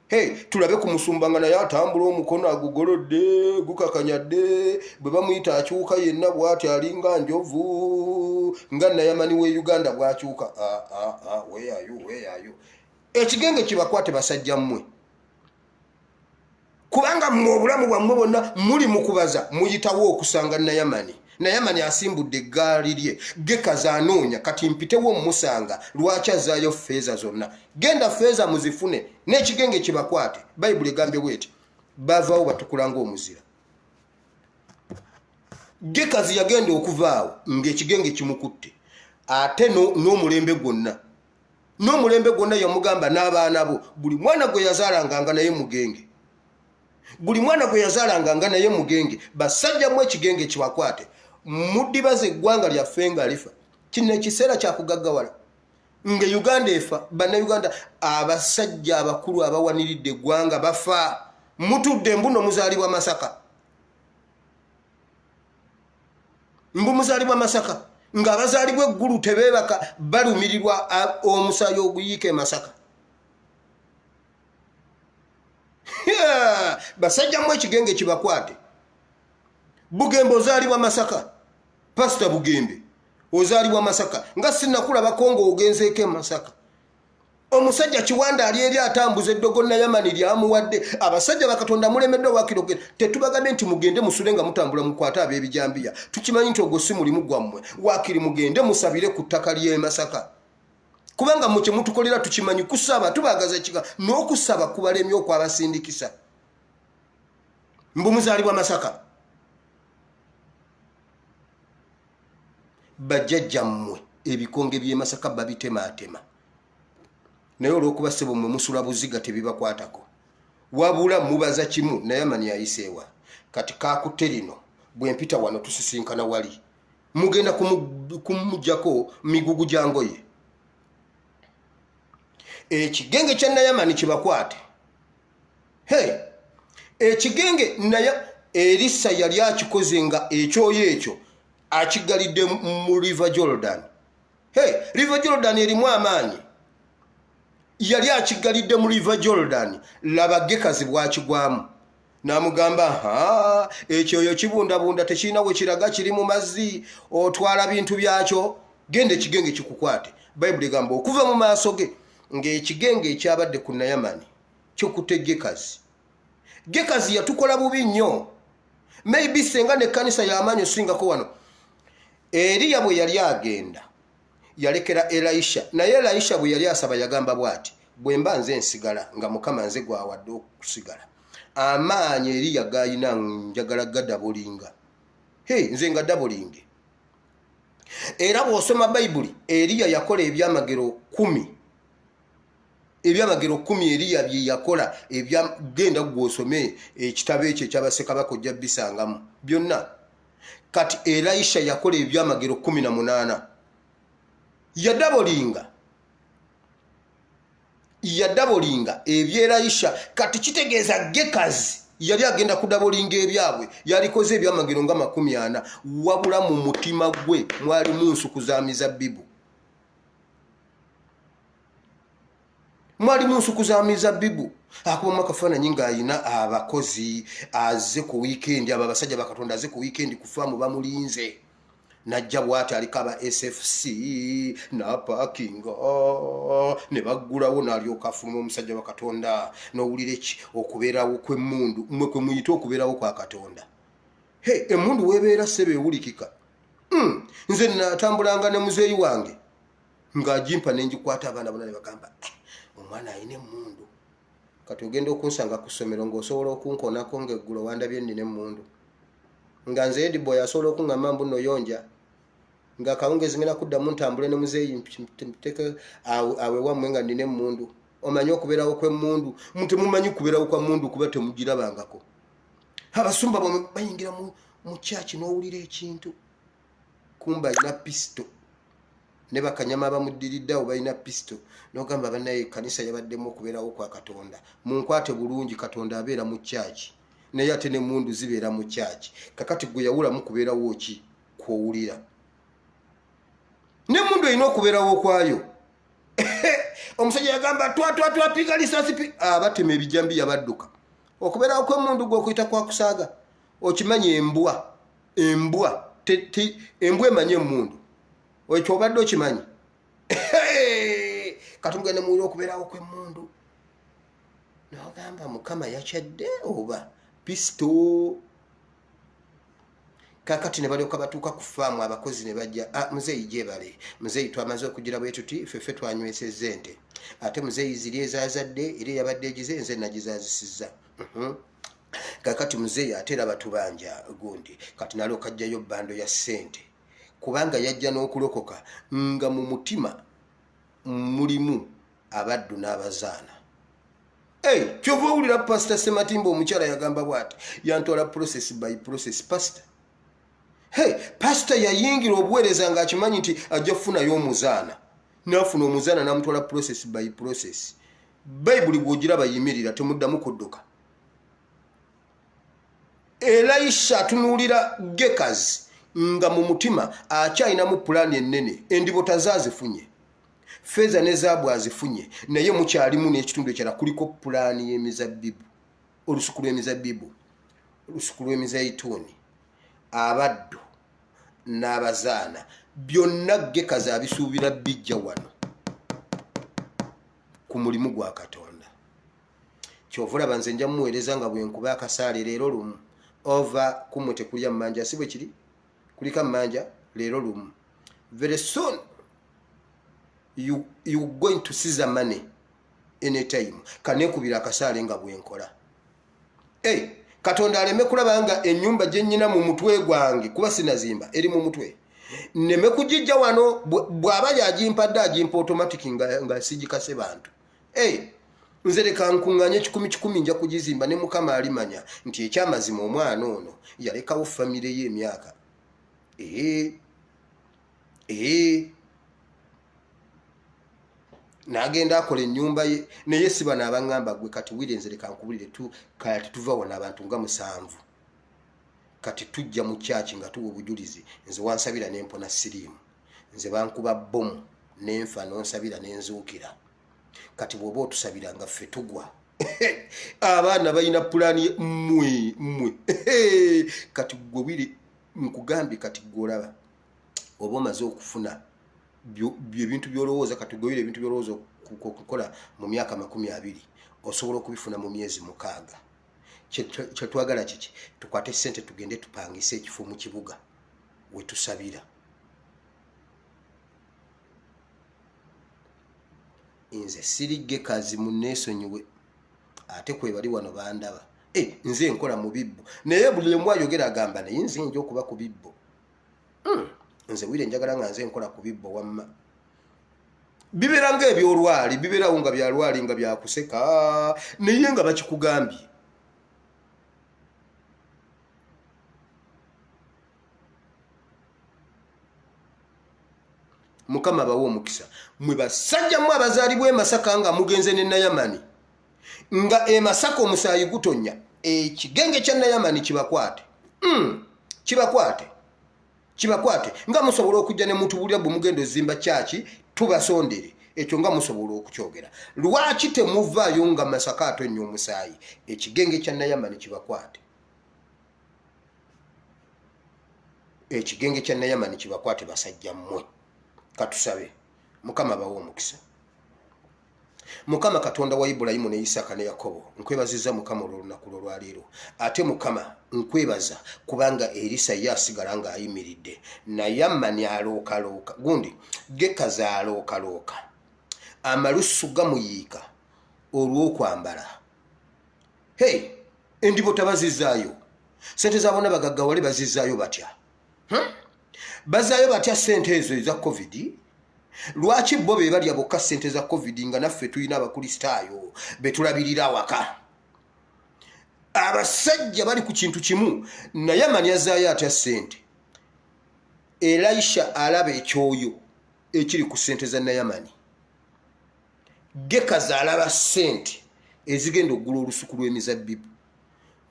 Hey, tulabe ku musumba nga naye atambula omukono agugolodde, gukakanyadde, bwe bamuyita akyuka yenna bw'ati, alinga njovu, nga Nayamani we Uganda bw'akyuka. Ah, ah, ah, weyayo weyayo, ekigenge kibakwate, basajja mmwe, kubanga mmwe obulamu bwammwe bwonna muli mu kubaza, muyitawo okusanga Nayamani. Nayamani asimbudde eggaali lye, Gekazi anoonya, kati mpitewo mmusanga, lwaki azaayo feeza zonna? Genda, feeza muzifune, n'ekigenge kibakwate. Bayibuli egambye bweti, bavaawo batukula ng'omuzira. Gekazi yagenda okuvaawo ng'ekigenge kimukutte, ate n'omulembe gwonna, n'omulembe gwonna. Yamugamba n'abaana bo, buli mwana gwe yazaalanga nga naye mugenge, buli mwana gwe yazaalanga nga naye mugenge. Basajjamu, ekigenge kibakwate, mudibaza eggwanga lyaffe nga lifa. Kino ekiseera kyakugaggawala nga Uganda efa. Bannayuganda, abasajja abakulu abawaniridde eggwanga bafa, mutudde mbuno muzaalibwa Masaka, mbu muzaalibwa Masaka, ng'abazaalibwa eggulu tebeebaka, balumirirwa omusaayi oguyiika e Masaka. Basajjamu, ekigenge kibakwate. Bugembe, ozaalibwa Masaka. Pasita Bugembe, ozaalibwa Masaka, nga sinakulabako ng'ogenzeeko e Masaka. Omusajja Kiwanda ali eri atambuza eddogo Nayamani lyamuwadde. Abasajja bakatonda mulemeddwa wakiri okugenda. Tetubagambye nti mugende musule nga mutambula mukwate ab'ebijambiya, tukimanyi nti ogwo si mulimu gwammwe. Wakiri mugende musabire ku ttaka ly'e Masaka, kubanga mwe kyemutukolera tukimanyi. Kusaba tubagaza kika, n'okusaba kubalemye okwabasindikisa. Mbu muzaalibwa Masaka. Bajjajjammwe ebikonge by'e Masaka babitemaatema, naye olw'okuba ssebo mmwe musula buziga, tebibakwatako. Wabula mubaza kimu, naye amani ayiseewa kati kakutte lino, bwe mpita wano tusisinkana wali, mugenda kumugjako migugu gya ngoye. Ekigenge kya Nayamani kibakwate. Hey, ekigenge naye Erisa yali akikoze nga ekyoyo ekyo akigalidde mu River Jordan. Hey, River Jordan erimu amaanyi. Yali akigalidde mu River Jordan. Laba Gekazi bwakigwamu n'amugamba, ha, ekyoyo kibundabunda, tekirina we kiraga, kiri mu mazzi, otwala bintu byakyo. Genda, ekigenge kikukwate. Bayibuli egamba okuva mu maaso ge ng'ekigenge ekyabadde ku Nayamani kikutte Gekazi. Gekazi yatukola bubi nnyo. Maybe senga nekkanisa y'amaanyi osingako wano. Eriya bwe yali agenda yalekera Elisha, naye Elisha bwe yali asaba yagamba bw'ati, bwe mba nze nsigala nga Mukama nze gwawadde okusigala, amaanyi Eriya gayina njagala gadabulinga. Hey, nze nga dabulinge. Era bw'osoma Bayibuli, Eriya yakola ebyamagero 10, ebyamagero 10 Eriya bye yakola. Genda gwosome ekitabo ekyo ekyabasekabaka, ojja bisangamu byonna. Kati Elisha yakola ebyamagero 18, yadabolinga, yadabolinga eby'Elisha. Kati kitegeeza Gekazi yali agenda kudabolinga ebyabwe, yalikoze ebyamagero nga 40. Wabula mu mutima gwe mwalimu nsuku za mizabbibu, mwalimu nsuku za mizabbibu. Akubamu akafaananyi ng'ayina abakozi, aze ku wiikendi, abo abasajja bakatonda, aze ku wiikendi ku faamu bamulinze, najja bwati aliko aba SFC napakinga ne baggulawo, n'alyoka afuluma. Omusajja wa Katonda, n'owulira eki okubeerawo kw'emmundu, mmwe kwe muyite okubeerawo kwa Katonda. He, emmundu weebeera ssebe ewulikika. Nze natambulanga ne muzeeyi wange. Ng'agimpa ne ngikwata, abaana bonna ne bagamba, eh, omwana alina emmundu. Kati ogenda okunsanga ku ssomero ng'osobola okunkoonako ng'eggulo wandabye nnina emmundu, nga nze ediboy asobola okuŋŋamba mbu noyonja nga akawungezi ngenda kuddamu ntambule ne muzeeyi nteke awe wammwe nga nnina emmundu. Omanyi okubeerawo kw'emmundu? Temumanyi kubeerawo kwa mmundu kuba temugirabangako. Abasumba bamwe bayingira mu kyaki n'owulira ekintu kumba alina pisito ne bakanyama abamuddiridde awo balina pisito, nogamba banaye ekkanisa yabaddemu okubeerawo kwa Katonda. Munkwate bulungi, Katonda abeera mu kyaki, naye ate nemundu zibeera mu kyaki. Kakati gwe yawulamu kubeerawo ki kwowulira? Nemundu erina okubeerawo kwayo. Omusajja yagamba twatwatwapiga lisasi, abatema ebijambiya badduka. Okubeerawo kwemundu gwe okuyita kwakusaaga. Okimanyi embwa, embwa embwa emanyi emundu? Ekyo obadde okimanyi? Kati mugende muwulira okubeerawo kw'emmundu nogamba Mukama yakyadde oba pisito. Kakati ne balyoka batuuka ku faamu, abakozi ne bajja, ah, muzeeyi gyebale, muzeeyi twamaze okugira bwe tuti, ffeffe twanywesezza ente, ate muzeeyi ziri ezazadde era eyabadde egize nze nagizaazisizza. Kakati muzeeyi ate era batubanja gundi. Kati nalyoka ajjayo bando ya ssente, kubanga yajja n'okulokoka nga mu mutima mulimu abaddu n'abazaana. Hey, kyova owulira Pasita Sematimba omukyala yagamba bwati, yantwala process by process. Pasita, hey, pasita yayingira obuweereza ng'akimanyi nti ajja kufunayo omuzaana, nafuna omuzaana namutwala process by process. Bayibuli bw'ogiraba yimirira, temuddamu kudduka. Elisha atunuulira Gekazi nga mu mutima akyalinamu pulaani ennene. Endibota zaazifunye, feeza ne zaabu azifunye, naye mukyalimu n'ekitundu ekirala kuliko pulaani y'emizabbibu, olusuku lw'emizabbibu, olusuku lw'emizayituuni, abaddu n'abazaana, byonna Gekazi abisuubira bijja wano ku mulimu gwa Katonda. Kyova olaba nze nja muweereza nga bwenkuba akasaale leero lumu ova kumwe tekulya mmanja, si bwe kiri? Kulika mmanja leero lumu. Very soon you going to see the money anytime. Kanekubira akasaale nga bwenkola. Hey, Katonda aleme kulaba nga ennyumba gye nnyina mu mutwe gwange, kuba sinazimba, eri mu mutwe, nneme kugijja wano. Bw'aba yagimpadde, agimpa automatic nga sigikase bantu. Hey, nze leka nkuŋŋanye kikumi kikumi, nja kugizimba ne Mukama alimanya nti ekyamazima omwana ono yalekawo famire ye emyaka. Ee ee, n'agenda akola ennyumba ye, naye si bano abaŋŋamba gwe kati wire. Nze leka nkubulire, kati tuva wano abantu nga musanvu, kati tujja mu kyaki nga tuwa obujulizi. Nze wansabira nempona siriimu, nze bankuba bomu nenfa nonsabira nenzuukira. Kati bw'oba otusabira nga ffe tugwa, abaana balina pulaani mmwe mmwe. Kati gwe wire nkugambye, kati gwe olaba oba omaze okufuna ebintu byolowooza. Kati gwe wire ebintu byolowooza okukola mu myaka 20 osobola okubifuna mu myezi 6. Kyetwagala kiki? Tukwate sente tugende tupangise ekifo mu kibuga wetusabira. Nze siri Gekazi, muneesonyiwe, ate kwebali wano bandaba. E, nze nkola mu bibbo, naye buli omu ayogera agamba naye nze nja okuba ku bibbo. Nze wire njagala nga nze nkola ku bibbo. Wamma bibeera nga ebyolwali, bibeerawo nga byalwali nga byakuseka, naye nga bakikugambye. Mukama bawe omukisa mwe basajja mwe abazaalibwa e Masaka nga mugenze ne Nayamani, nga e Masaka omusaayi gutonya, ekigenge kya Nayamani kibakwate. Kibakwate, kibakwate. Nga musobola okujja ne mutubulira bwe mugenda ozimba kyaki, tubasondere ekyo nga musobola okukyogera. Lwaki temuvaayo nga Masaka atonya omusaayi? Ekigenge kya Nayamani kibakwate, ekigenge kya Nayamani kibakwate, basajja mmwe. Katusabe. Mukama bawe omukisa. Mukama Katonda wa Ibulayimu ne Isaaka ne Yakobo, nkwebaziza Mukama olw'olunaku lw'olwaleero. Ate Mukama, nkwebaza kubanga Erisa ye asigala ng'ayimiridde, naye Amani alookalooka, gundi Gekazi alookalooka, amalusu gamuyiika olw'okwambala. Hey, endibo tabazizaayo, sente za bonna bagaggawale bazizaayo batya? Bazaayo batya sente ezo eza covid? Lwaki bo be balya bokka sente za covid nga naffe tulina Abakristaayo betulabirira awaka? Abasajja bali ku kintu kimu, naye amani azaayo atya sente? Elisha alaba ekyoyo ekiri ku sente za Nayamani. Gekazi alaba sente ezigenda okugula olusuku lw'emizabbibu.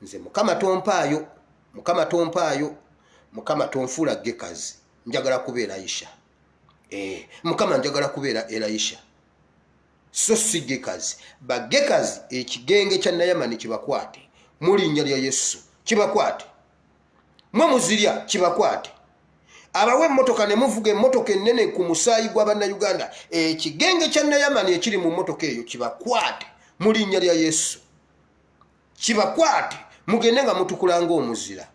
Nze Mukama tompaayo, Mukama tompaayo, Mukama tonfuula Gekazi, njagala kubeera Aisha. Mukama, njagala kubeera Elisha so si Gekazi. Bagekazi, ekigenge kya Nayamani kibakwate mu linnya lya Yesu, kibakwate. Mwe muzirya, kibakwate. Abawa emmotoka ne muvuga emmotoka ennene ku musaayi gwa Bannayuganda, ekigenge kya Nayamani ekiri mu mmotoka eyo kibakwate mu linnya lya Yesu, kibakwate. Mugende nga mutukula ng'omuzira.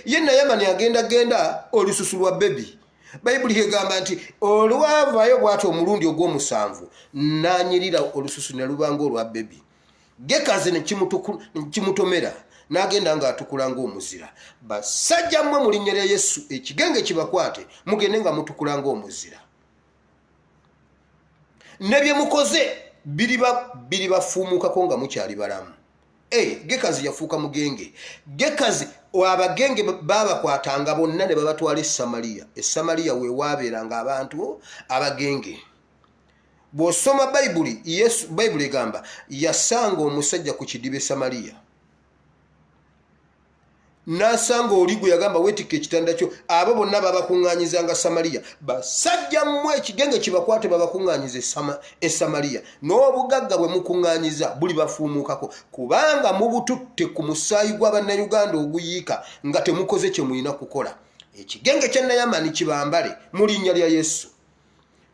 Ye Nayamani agenda genda olususu lwa bebi. Bayibuli egamba nti olwavaayo bwati omulundi ogw'omusanvu n'anyirira, olususu ne luba ng'olwa bebi. Gekazi nekimutomera n'agenda ng'atukula ng'omuzira. Basajja mmwe, mu linnya lya Yesu, ekigenge kibakwate, mugende nga mutukula ng'omuzira. Ne bye mukoze biribafuumukako nga mukyali balamu. Hey, Gekazi yafuuka mugenge. Gekazi, abagenge babakwatanga bonna ne babatwala e Samaliya. E Samaliya weewaabeeranga abantu abagenge. Bw'osoma Bayibuli, Yesu, Bayibuli egamba yasanga omusajja ku kidiba e Samaliya, n'asanga oli gwe yagamba weetikka ekitanda kyo. Abo bonna babakuŋŋaanyizanga Samaliya. Basajja mmwe, ekigenge kibakwate, babakuŋŋaanyiza e Samaliya. N'obugagga bwe mukuŋŋaanyiza buli bafuumuukako, kubanga mubututte ku musaayi gw'Abannayuganda oguyiika nga temukoze kye mulina kukola. Ekigenge kya Nayamani kibambale mu linnya lya Yesu.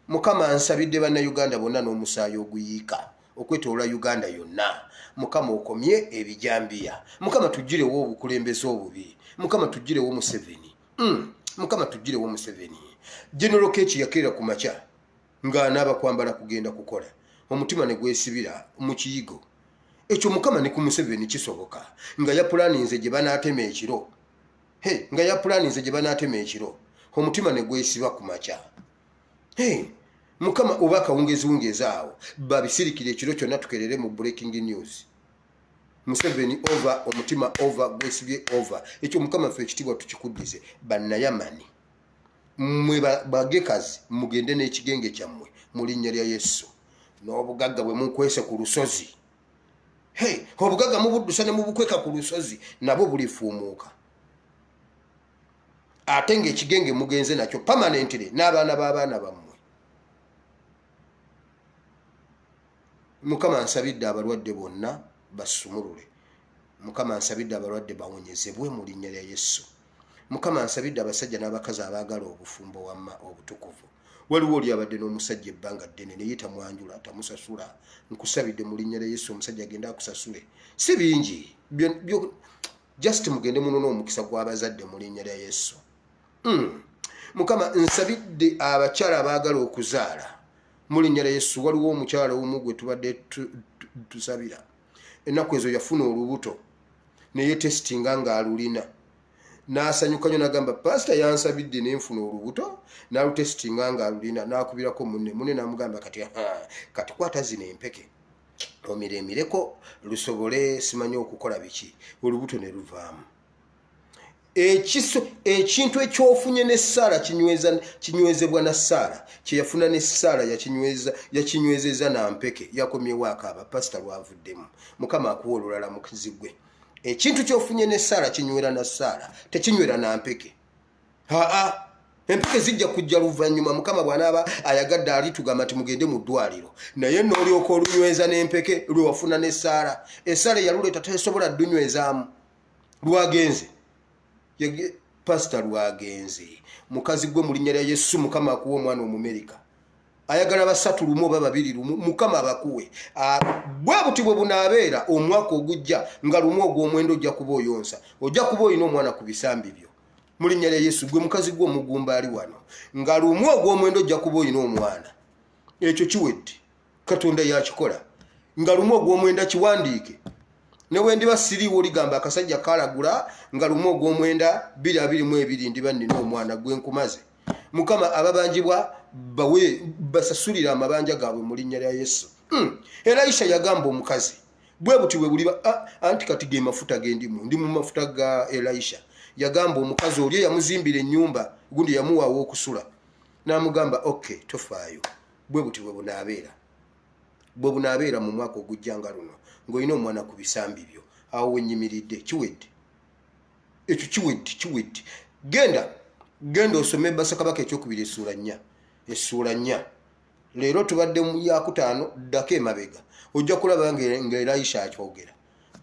Mukama, nsabidde Bannayuganda bonna n'omusaayi oguyiika okwetoola Uganda yonna. Mukama, okomye ebijambiya. Mukama, tugirewo obukulembeze obubi. Mukama, tugirewo Museveni. Mukama, tugirewo Museveni. General Keki yakeera ku makya ng'anaaba kwambala kugenda kukola, omutima ne gwesibira mu kiyigo ekyo. Mukama, ne ku Museveni kisoboka, nga yapulaninze gye banaatema ekiro. Hey, nga yapulaninze gye banaatema ekiro, omutima ne gwesiba ku makya. Hey, Mukama, oba akawungeziwungezi awo, babisirikira ekiro kyonna, tukerere mu breaking news, Museveni over, omutima over gwesibye over ekyo. Mukama, ffe ekitiibwa tukikuddize. Bannayamani mmwe, bagekazi, mugende n'ekigenge kyammwe mu linnya lya Yesu, n'obugagga bwe mukwese ku lusozi. Hey, obugagga mubuddusa ne mubukweka ku lusozi, nabwo bulifuumuuka, ate ng'ekigenge mugenze nakyo permanently n'abaana b'abaana bammwe. Mukama, nsabidde abalwadde bonna basumulule. Mukama, nsabidde abalwadde bawonyezebwe mu linnya lya Yesu. Mukama, nsabidde abasajja n'abakazi abaagala obufumbo wamma obutukuvu. Waliwo oli abadde n'omusajja ebbanga ddene naye tamwanjula, tamusasula. Nkusabidde mu linnya lya Yesu, omusajja agende akusasule. Si bingi, just mugende munone omukisa gw'abazadde mu linnya lya Yesu. Mukama, nsabidde abakyala abaagala okuzaala mu linnya lya Yesu. Waliwo omukyala omu gwe tubadde tusabira ennaku ezo, yafuna olubuto neye testinga ng'alulina, n'asanyuka nnyo, n'agamba, "Pasita yansabidde nenfuna olubuto." N'alutestinga ng'alulina, n'akubirako munne. Munne n'amugamba, "Kati kati kwata zino empeke omiremireko lusobole simanyi okukola biki." Olubuto ne luvaamu. Ekiso ekintu ekyofunye n'essaala kinywezebwa na ssaala. Kyeyafuna n'essaala yakinyweza, yakinywezeza na mpeke. Yakomyewo akaaba, pasita lwavuddemu. Mukama akuwa olulala mukizigwe. Ekintu kyofunye n'essaala kinywera na ssaala, tekinywera na mpeke. Aa, empeke zijja kujja luvannyuma. Mukama bw'anaaba ayagadde alitugamba nti mugende mu ddwaliro, naye n'olyoka olunyweza n'empeke lwe wafuna n'essaala. Essaala eyaluleeta tesobola ddunywezaamu. Lwagenze pasita, lwagenze. Mukazi gwe, mu linnya lya Yesu, Mukama akuwa omwana Omumerika. Ayagala basatu lumu oba babiri lumu, Mukama abakuwe. Bwe buti bwe bunaabeera omwaka ogujja, nga lumu ogw'omwenda ojja kuba oyonsa, ojja kuba olina omwana ku bisambi byo mu linnya lya Yesu. Gwe mukazi gwe omugumba ali wano, nga lumu ogw'omwenda ojja kuba olina omwana. Ekyo kiwedde, Katonda yakikola. Nga lumu ogw'omwenda, kiwandiike, ne bwe ndiba siriiwo oligamba akasajja kalagula, nga lumu ogw'omwenda 2022 ndiba nnina omwana. Gwe nkumaze. Mukama, ababanjibwa bawe, basasulire amabanja gaabwe mu linnya lya Yesu. Elisha yagamba omukazi, bwe buti bwe buliba. Anti kati ge mafuta gendimu, ndi mu mafuta ga Elisha. Yagamba omukazi oli eyamuzimbira ennyumba, gundi yamuwaawo okusula, n'amugamba, ok, tofaayo, bwe buti bwe bunaabeera, bwe bunaabeera mu mwaka ogujja, nga luno ng'olina omwana ku bisambi byo. Awo wenyimiridde, kiwedde ekyo, kiwedde, kiwedde. Genda, genda osome Bassekabaka ekyokubiri essuula 4, essuula 4. Leero tubadde mu yakutaano, ddako emabega ojja kulaba nga Elisha akyogera.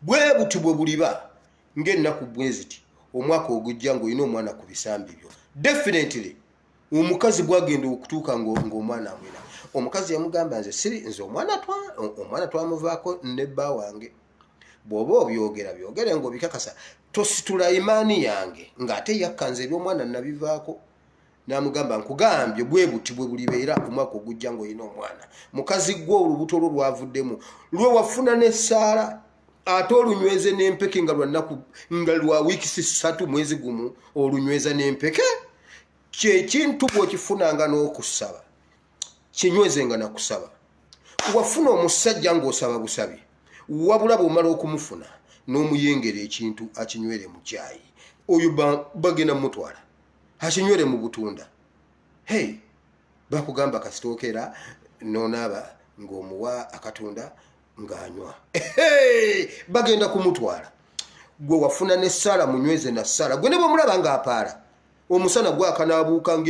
Bwe buti bwe buliba ng'ennaku bwe ziti omwaka ogujja ng'olina omwana ku bisambi byo. Definitely omukazi bwagenda okutuuka ng'omwana amwina, omukazi yamugamba, nze siri nze, omwana twamuvaako ne bba wange. Bw'oba obyogera, byogere ng'obikakasa, tositula imaani yange ng'ate yakkanze eby'omwana nabivaako. N'amugamba, nkugambye, bwe buti bwe bulibeera omwaka ogujja ng'olina omwana. Mukazi gwe, olubuto lwo lwavuddemu lwe wafuna n'essaala, ate olunyweze n'empeke, nga lwannaku, nga lwa wiikisi 3, mwezi gumu, olunyweza n'empeke. Kyekintu bw'okifunanga n'okusaba, kinywezenga nakusaba. Wafuna omusajja ng'osaba busabi, wabula bw'omala okumufuna n'omuyengera ekintu akinywere mu kyayi, oyo bagenda mumutwala akinywere mu butunda. Hey, bakugamba kasitookera nonaaba ng'omuwa akatunda ng'anywa, bagenda kumutwala. Gwe wafuna ne Saala, munyweze na Saala. Gwe ne bwemulaba ng'apaala omusana gwakanaabuuka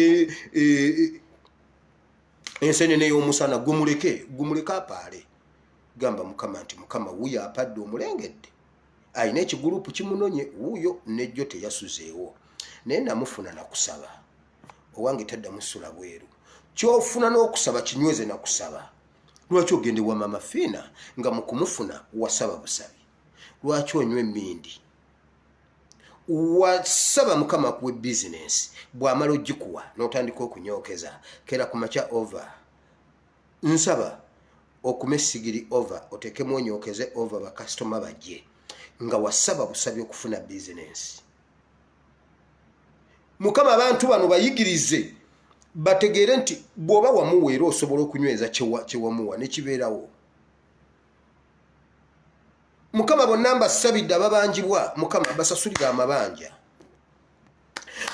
ensenene y'omusana, gumuleke, gumuleke apaale. Gamba Mukama nti, Mukama, wuuyo apadde, omulengedde, alina ekigulupu kimunonye, wuuyo nejjo teyasuzeewo, naye namufuna nakusaba. Owange taddamu sula bweru. Kyofuna n'okusaba, kinyweze nakusaba. Lwaki ogende wa Mama Fiina nga mu kumufuna wasaba busabi? Lwaki onywa emindi? Wasaba Mukama akuwa bizinensi, bw'amala ogikuwa n'otandika okunyokeza kera ku makya over, nsaba okume essigiri over, otekemu onyokeze over, bakasitoma bajje, nga wasaba busabi okufuna bizinensi. Mukama, abantu bano bayigirize bategeere nti bw'oba wamuwa era osobola okunyweza kyewamuwa nekibeerawo. Mukama, bonna mbasabidde ababanjibwa, Mukama basasulire amabanja.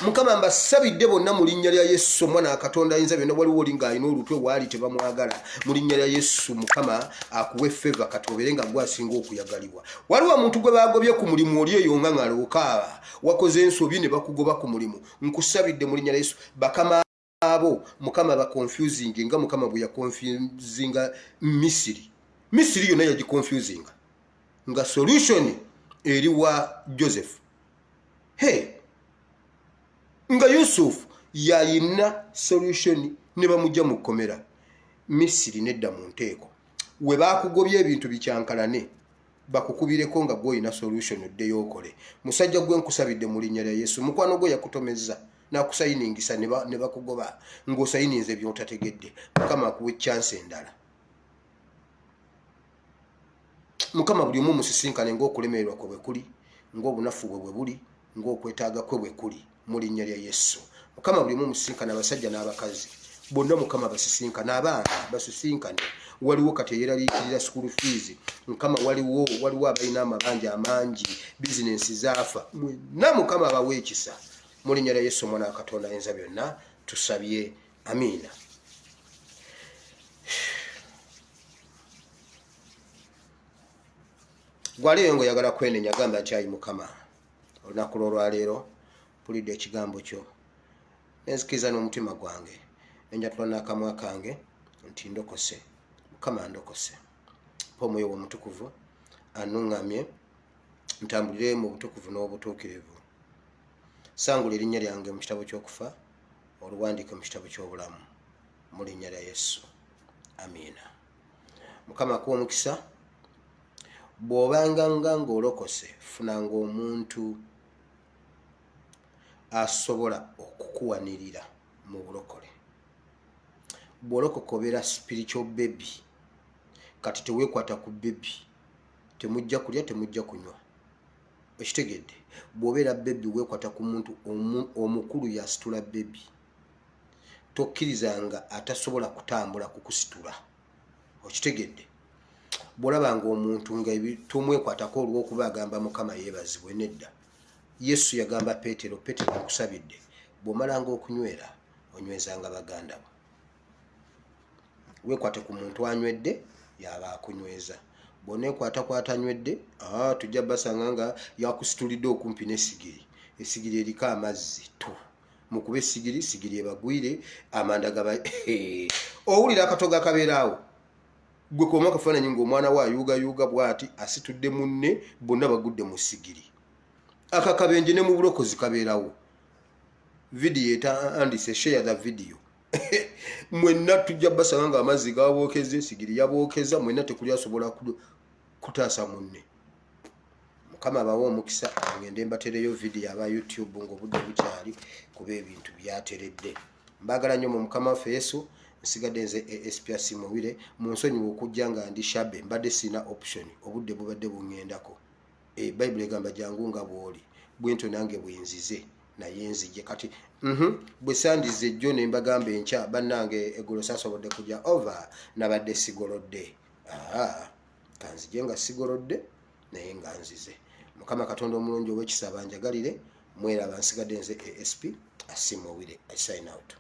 Mukama, mbasabidde bonna mu linnya lya Yesu, omwana wa Katonda ayinza byonna. Waliwo oli ng'alina olutwe, waali tebamwagala, mu linnya lya Yesu, Mukama akuwe favor, kati obeere nga gwe asinga okuyagalibwa. Waliwo omuntu gwe bagobye ku mulimu, oli eyo nga ngalo okaaba, wakoze ensobi ne bakugoba ku mulimu. Nkusabidde mu linnya lya Yesu, bakama abo Mukama baconfusing nga Mukama bwe yaconfusinga Misiri. Misiri yonna yagiconfusinga nga solution eri wa Joseph. Hey, nga Yusufu yayina solution ne bamujja mu kkomera, Misiri nedda mu nteeko. We bakugobya ebintu bikyankalane, bakukubireko nga gwoyina solution, oddeyo okole. Musajja gwe, nkusabidde mu linnya lya Yesu. Mukwano gwe yakutomezza nakusayiningisa ne bakugoba ng'osayininze byotategedde, Mukama akuwa echansi endala. Mukama, buli omu musisinkane ng'okulemererwa kwe bwe kuli, ng'obunafu bwe bwe buli, ng'okwetaaga kwe bwe kuli, mu linnya lya Yesu. Mukama, buli omu musisinkane, abasajja n'abakazi bonna, Mukama basisinkane, abaana basisinkane. Waliwo kati eyeraliikirira school fees, Mukama. Waliwo abalina amabanja amangi, bizinensi zaafa. Mwenna Mukama abawe ekisa mu linnya lya Yesu, omwana wa Katonda ayinza byonna, tusabye, amiina. Gwaliyo ngaoyagala kwenenya, gamba nti, ayi Mukama, olunaku lwolwaleero mpulidde ekigambo kyo, nenzikiriza n'omutima gwange, nenjatula n'akamwa kange nti ndokose. Mukama, ndokose, mpa omwoyo w'omutukuvu anuŋŋamye ntambulire mu butukuvu n'obutuukirivu. Sangula erinnya lyange mu kitabo ky'okufa, oluwandiike mu kitabo ky'obulamu. Mu linnya lya Yesu, amiina. Mukama akuwa omukisa. Bw'obanga nga ng'olokose, funanga omuntu asobola okukuwanirira mu bulokole. Bw'olokoka obeera spiritual baby. Kati teweekwata ku baby, temujja kulya, temujja kunywa. Okitegedde? Bw'obeera baby, weekwata ku muntu omukulu yasitula baby. Tokkirizanga atasobola kutambula kukusitula. Okitegedde? Bw'olabanga omuntu nga tomwekwatako olw'okuba agamba Mukama yeebazibwe, nedda. Yesu yagamba Peetero, "Peetero, nkusabidde, bw'omalanga okunywera, onywezanga baganda bo." Weekwate ku muntu anywedde, yaba akunyweza. Bw'oneekwata kwatanywedde, tujja basanga nga yakusitulidde okumpi n'essigiri. Essigiri eriko amazzi tu mukuba essigiri, sigiri ebagwire amanda gaba. Owulira akatoga kabeeraawo. Gwe koma akafaananyi ng'omwana we ayuugayuuga bw'ati asitudde munne, bonna bagudde mu sigiri. Akakabenje ne mu bulokozi kabeerawo. Vidiyo etandise, share the video. Mwenna tujja basanga nga amazzi gabookeza, esigiri yabookeza mwenna, tekuli asobola kutaasa munne. Mukama abawe omukisa. Ngende mbatereyo vidiyo aba YouTube ng'obudde bukyali, kuba ebintu byateredde. Mbagala nnyo mu Mukama waffe Yesu. Nsigadde nze ASP Asiimwe. Mu nsonyiwa okujja nga ndi shabby, mbadde sirina option, obudde bubadde buŋŋendako. Bayibuli egamba, "Jangu nga bw'oli." Bwentyo nange bwenzize, naye nzije kati. Bwe sandize ejjo ne mbagamba enkya, bannange, eggulo saasobodde kujja over, nabadde sigolodde. Kanzije nga sigolodde, naye nga nzize. Mukama Katonda omulungi ow'ekisa banjagalire. Mweraba, nsigadde nze ASP Asiimwe. I sign out.